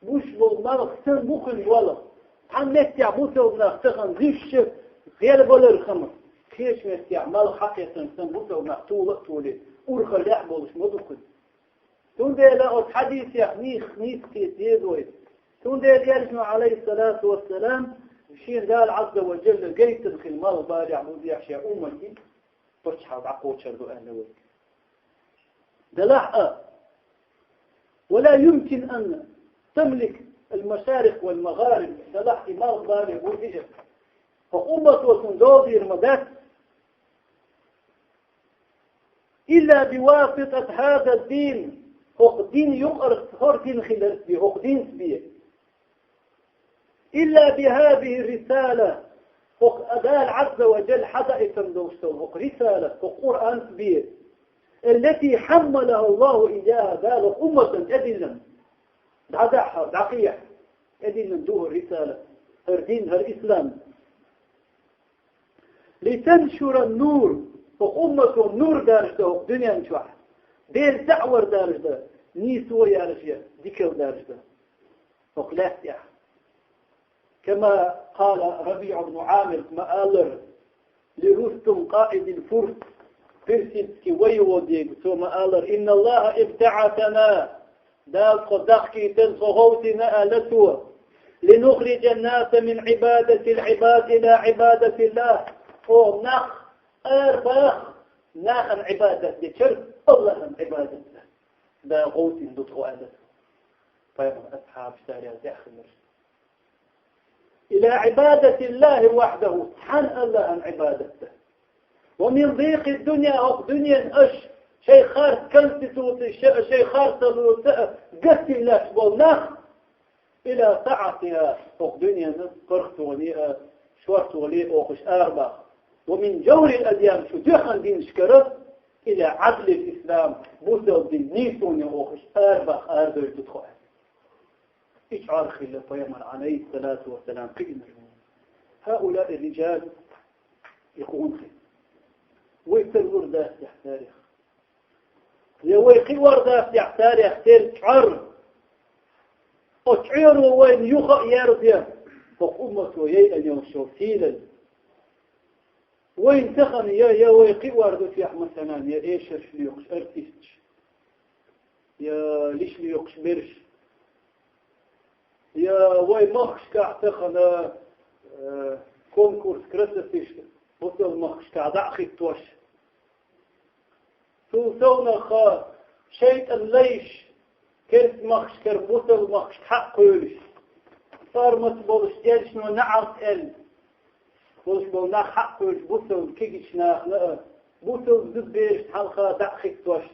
Гуш болу малх санна бу кхуьнан валла. Цхьана меттехь бусалба нах тахана зуьйш гӀелбалар хама, кхечу меттехь малх хьакхетарна санна бусалба нах тула а туле, урхаллехь а болуш ма ду кхуьнан. Цундела оцу хьадисех нийса, нийса кхета деза вай. Цундела Элчано, алейхиссалату вассалам, шена Дала Ӏазза ва Джалла гайтина хилла малх балехь бу дехьа шен умматан паччахьалла дӀакхочур ду аьлла вай. Делахь а, ولا يمكن أن تملك المشارق والمغارب, делахь и малх бале бу дехьа, хӀокху уммато цунна дола дийр ма дац. إلا بواسطة هذا الدين, хӀокху дин юкъара, хӀора дин хиларца бен, хӀокху динца бен. إلا بهذه الرسالة, хӀокху Дала Ӏазза ва Джалла хьадаийтина долуш долу хӀокху рисалат, хӀокху Къуръанца бен. التي حملها الله إياها, Дала хӀокху умматана тӀедиллина. ДӀадахьа, дӀакхехьа, тӀедиллина ду хӀара рисалат, хӀара дин, хӀара ислам. لتنشر النور, хӀокху уммато нур даржа дан хӀокху дуьнен чохь, Делан даӀват даржа дан, нийсо яржа, дикал даржа дан хӀокху лаьттахь. كما قال ربيعة بن عامر, ма аллара, لرستم قائد الفرس, персидский воевода, цо ма аллара: إن الله ابتعثنا, Дала тхо дахкийтина, тхо гӀовттийна аьлла цо, لنخرج الناس من عبادة العباد إلى عبادة الله, тхо нах арабаха нахана Ӏибадат дечуьра АллахӀана Ӏибадат дан. Дала гӀовттийна ду тхо аьлла цо. Пайхамар асхьабаш царел тӀехь хилира. إلى عبادة الله وحده, цхьана АллахӀана Ӏибадат дан. ومن ضيق الدنيا, хӀокху дуьненан аша шайн харц конституци, ша-, шайн харцаллица а гатдина лаьтташ болу нах, إلى سعتها, хӀокху дуьненан паргӀатоне а, шорталле а оха уьш арабаха. ومن جور الأديان, шу дуьххьара динашкара, إلى عدل الإسلام, бусалба динан нийсоне оха уьш арабаха, арадевлла ду тхо аьлла. И чӀор хилла пайхамар, Ӏалайхиссалату вассалам, кхиънарг. هؤلاء الرجال, и кху хӀун хи. Вай тарлур дац техь царех. Я вай кхиор дац техь царех тера чӀор. Оцу чӀоро вайна юха а ерза, хӀокху уммато яйъина йолуш йолу сийлалла. Вайн тахана я, я вай кхиор ду техьа, масалан, я эшарш лоькхуш артисташ, я лиш лоькхуш бераш, я вай махкашкахь тахана, э, конкурс красоты, бусалба махкашкахь дӀа а хӀиттош. Цул совнаха шайтӀан лайш, керста махкашкара бусалба махкашка хьакхуьйлуш, цӀармаца болуш, элчано наӀалт аьлла болуш болу нах хьакхуьйлуш, бусалба кегийчу нахана а, бусалба зудберашна хьалха дӀа а хӀиттош,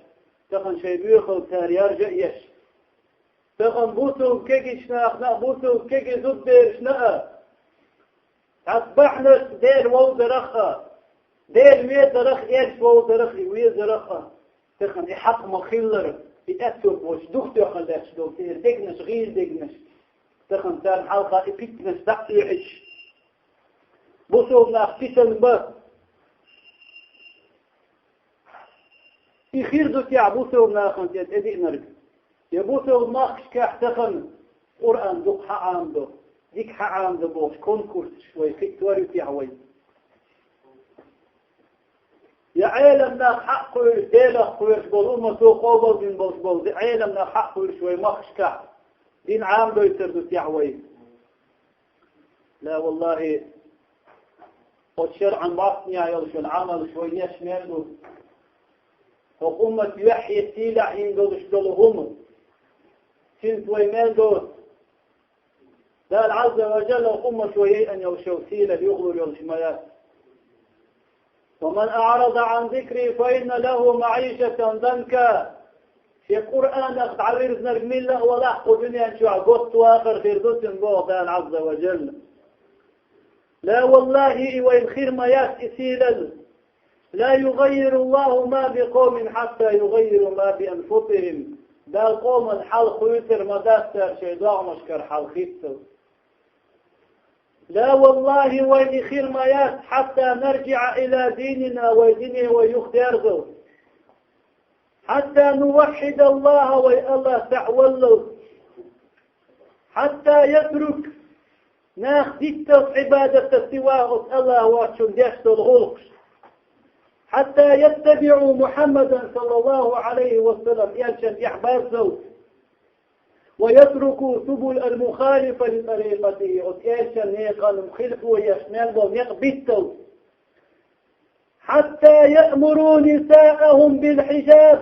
тахана шайн боьхалла цара яржа а еш. Тахана бусалба кегийчу нахана а, бусалба кегий зудберашна а цхьацца бахьанашца Дела вовзарах а, Дела везарах, элча вовзарах а, и везарах а, тахана и хьакъ ма-хиллара, и тӀаьццо боцуш, духатоьхна лаьтташ долу церан дегнаш, гӀийла дегнаш, тахана царна хьалха и питанаш дӀа а оьхьуш, бусалба нах питана бан. И хир ду техьа бусалба нахана тӀе тӀедиънарг? Я бусалба махкашкахь тахана Къуръан дукха хьаӀамадо, дика хьаӀамадо бохуш конкурсаш вай хӀиттор ю техьа вай? Я Ӏелам нах хьакхуьйлуш, Делах кхоьруш болу, уммато къобалдина болуш болу Ӏелам нах хьакхуьйлуш вай махкашкахь дин Ӏамадойтур ду техьа вай? Ла, валлахӀи, оцу шарӀан бӀаьстенехь йолуш йолу Ӏамалш вайна еш мел ду. ХӀокху уммат юьхье сийлахь йина долуш долу хӀума, цуьнца вай мел доцу Дала Ӏазза ва Джалла хӀумаш вай яйъан йолуш йолу сийлалла юхалур йолуш ма яц. «ومن أعرض عن ذكري فإن له معيشة ضنكا». Шен Къуръанах дӀавирзинарг милла а валахь кху дуьнен чохь готта вахар хир ду цуьнан, боху Дала Ӏазза ва Джалла. Ла, валлахӀи, и вайна хир ма яц и сийлалла. «لا يغير الله ما بقوم حتى يغيروا ما بأنفسهم». Дала къоман хьал хуьйцур ма дац цара шайн догӀмашкара хьал хӀиттал. Ла, валлахӀи, вайна и хир ма яц, «حتى نرجع إلى ديننا», вай дине вай юхадерзал. «حتى نوحد الله», вай АллахӀ цхьаъ валлал. «حتى يترك», нах дитталц Ӏибадатан сива оцу АллахӀ воцчунна деш долу гӀуллакхаш. «حتى يتبعوا محمدا صلى الله عليه وسلم», элчан тӀехь баззал. «ويتركوا سبل المخالفة لطريقته», оцу элчан некъан мухалиф еш мел болу некъ биттал. «حتى يأمروا نساءهم بالحجاب»,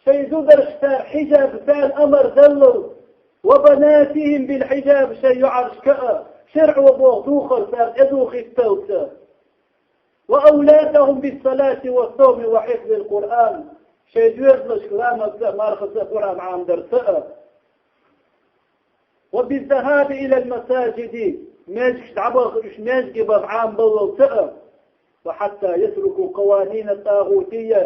шайн зударшка цара хьиджаб царна амар даллал. «وبناتهم بالحجاب», шайн йоӀаршка а, шарӀо боху духар цара тӀедухитталца. «وأولادهم بالصلاة والصوم وحفظ القرآن», шайн доьзалшка ламазца а, мархаца а, Къуръан Ӏамадарца а. «وبالذهاب إلى المساجد», маьждигаш дӀабаха, уьш маьждиге баха Ӏамабаллалца а. «وحتى يتركوا قوانين الطاغوتية»,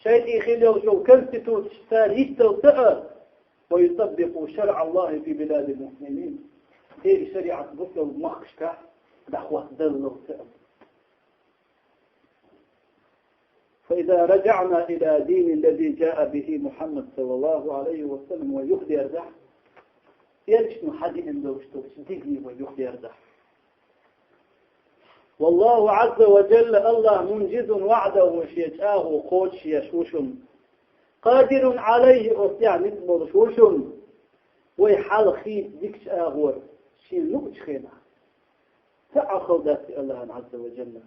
шайтӀий хилла йолчул конституцеш цара йитталца а. «ويطبقوا شرع الله في بلاد المسلمين», Делан шариӀат бусалба махкашкахь дӀахӀоттадаллалца а. «فإذا رجعنا إلى دين الذي جاء به محمد صلى الله عليه وسلم», вай юхадерзахь, элчано хьадеана долуш долчу динне вай юхадерзахь. «والله عز وجل», АллахӀ, «منجز وعده», шен чӀагӀо кхочушъеш ву шуна. «قادر عليه», оцу тӀехь ницкъ болуш ву шуна. Вай хьал хийца дикачу агӀор шен луучу хенахь. Ца Ӏахал дац и АллахӀан Ӏазза ва Джалла.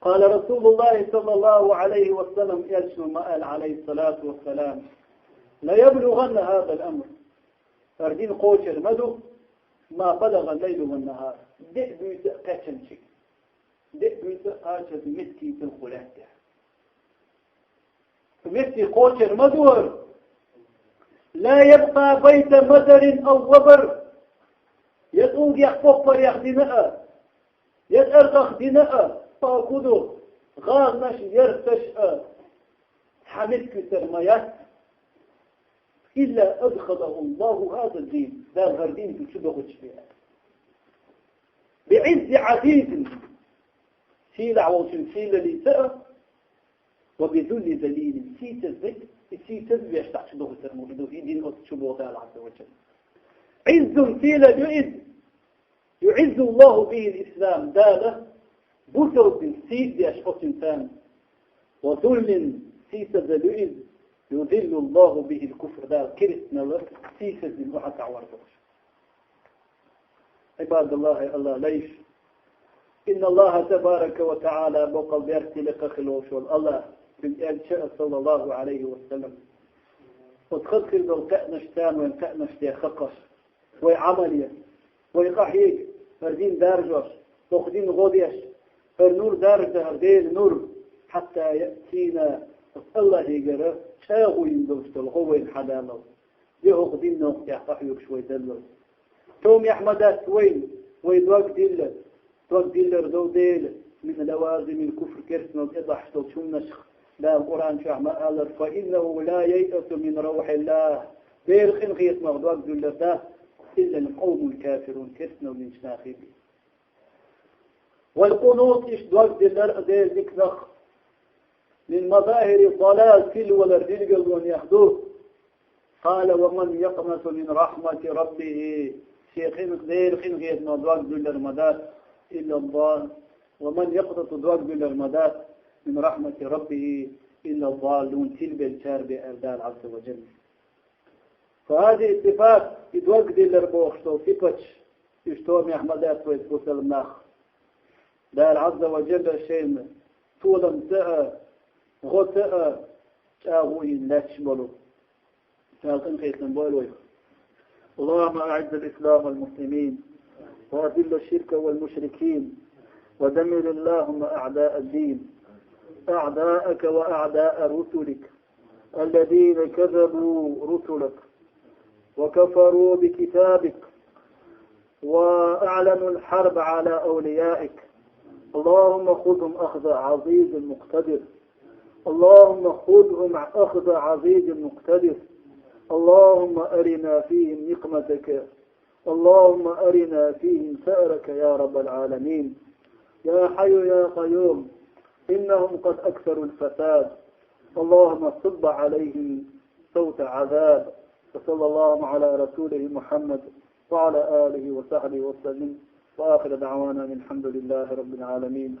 قال رسول الله صلى الله عليه وسلم, элчано ма аьлла, عليه الصلاة والسلام: «ليبلغن هذا الأمر». ХӀара дин кхочур ма ду, «ما بلغ الليل والنهار», де а, буьйса а кхаьчначу. Де а, буьйса а кхачаза меттиг хила лаьттахь. Меттиг кхочур ма ду хӀара. «لا يبقى بيت مدر أو وبر». Я тӀулгех, поппарех дина а, я тӀаргӀах дина а, хӀокху ду гӀазанаш, ярташ а, цхьа меттиг вуьтур ма яц. «إلا أدخله الله هذا الدين», Дала хӀара дин цу чу дохуьйтуш бен. «بعز عزيز», сийлахь волчун сийлаллица а, «وبذل ذليل», сийсаз верг, и сийсаз веш дахча дохуьйтур ма ду и дин оцу чу, боху Дала Ӏазза ва Джалла. «عز», сийлалла ю иза. «يعز الله به الإسلام», Дала бусалба дин сийсаздеш оцу инсанна, ва зуллин, сийсазалла ю иза, юзиллу Аллаху бихил куфр, Дала керстанал сийсаздина охьатаӀавар долуш. Ӏибадаллахь, Аллахь лайш! Инна Аллаха табарака ва таӀала боккъал беркате лекха хила волуш волу Аллахь, Цуьнан Элча, саллаллаху Ӏалайхи ва саллам. Оцу хаза хир долу кхаънаш царна вайн кхаънаш де хакхаш, вай Ӏамал ян, вай къахьега, хӀара дин даржош, хӀокху дин гӀо деш, хӀара нур даржа дан, хӀара Делан нур, хьатта яътина, оцу Аллахьигара чӀагӀо йина долуш долу гӀо вайна хьадалал. Я хӀокху динан новкъа тӀехь къахьоьгуш вай даллал. Товмехь ма дац вайна, вай дог дилла, дог диллар долу дела, мин лавазимил куфр, керстанал тӀедахьаш долчу хӀуманашха. Дала Къуръан чохь ма аллара: «Фа иннаху ла яйъасу мин равхьиллахь». Делан къинхетамах дог дуьллур дац, иллал къавмул кафирун, керстанал динчу нахе бен. Вал къунут, иштта дог диллар а Делан диканах, мин мазахири далал, тилвалар билгалонех ду. Къала: «Ва ман якънату мин рахьмати раббихи». Шен къин-, Делан къинхетамах дог дуьллур ма дац, илла даллун. «Ва ман якънату», дог дуьллур ма дац, «мин рахьмати раббихи илла даллун», тилбеллачара бен аьлла Дала Ӏазза ва Джалла. Фа хазихи сифат, и дог диллар бохуш долу сифаташ, уьш товмехь ма дац вай, бусалба нах. Дала Ӏазза ва Джалла шайна толамца а, гӀоца а чӀагӀо йина лаьтташ болу. Дала къинхетам бойла вайх. اللهم أعز الإسلام والمسلمين، وأذل الشرك والمشركين، ودمر اللهم أعداء الدين، أعداءك وأعداء رسلك، الذين كذبوا رسلك، وكفروا بكتابك، وأعلنوا الحرب على أوليائك. اللهم خذهم أخذ عزيز مقتدر. اللهم خذهم أخذ عزيز مقتدر. اللهم أرنا فيهم نقمتك. اللهم أرنا فيهم ثأرك يا رب العالمين. يا حي يا قيوم، إنهم قد أكثروا الفساد. اللهم صب عليهم سوط عذاب. وصلى الله على رسوله محمد وعلى آله وصحبه وسلم. وآخر دعوانا أن الحمد لله رب العالمين.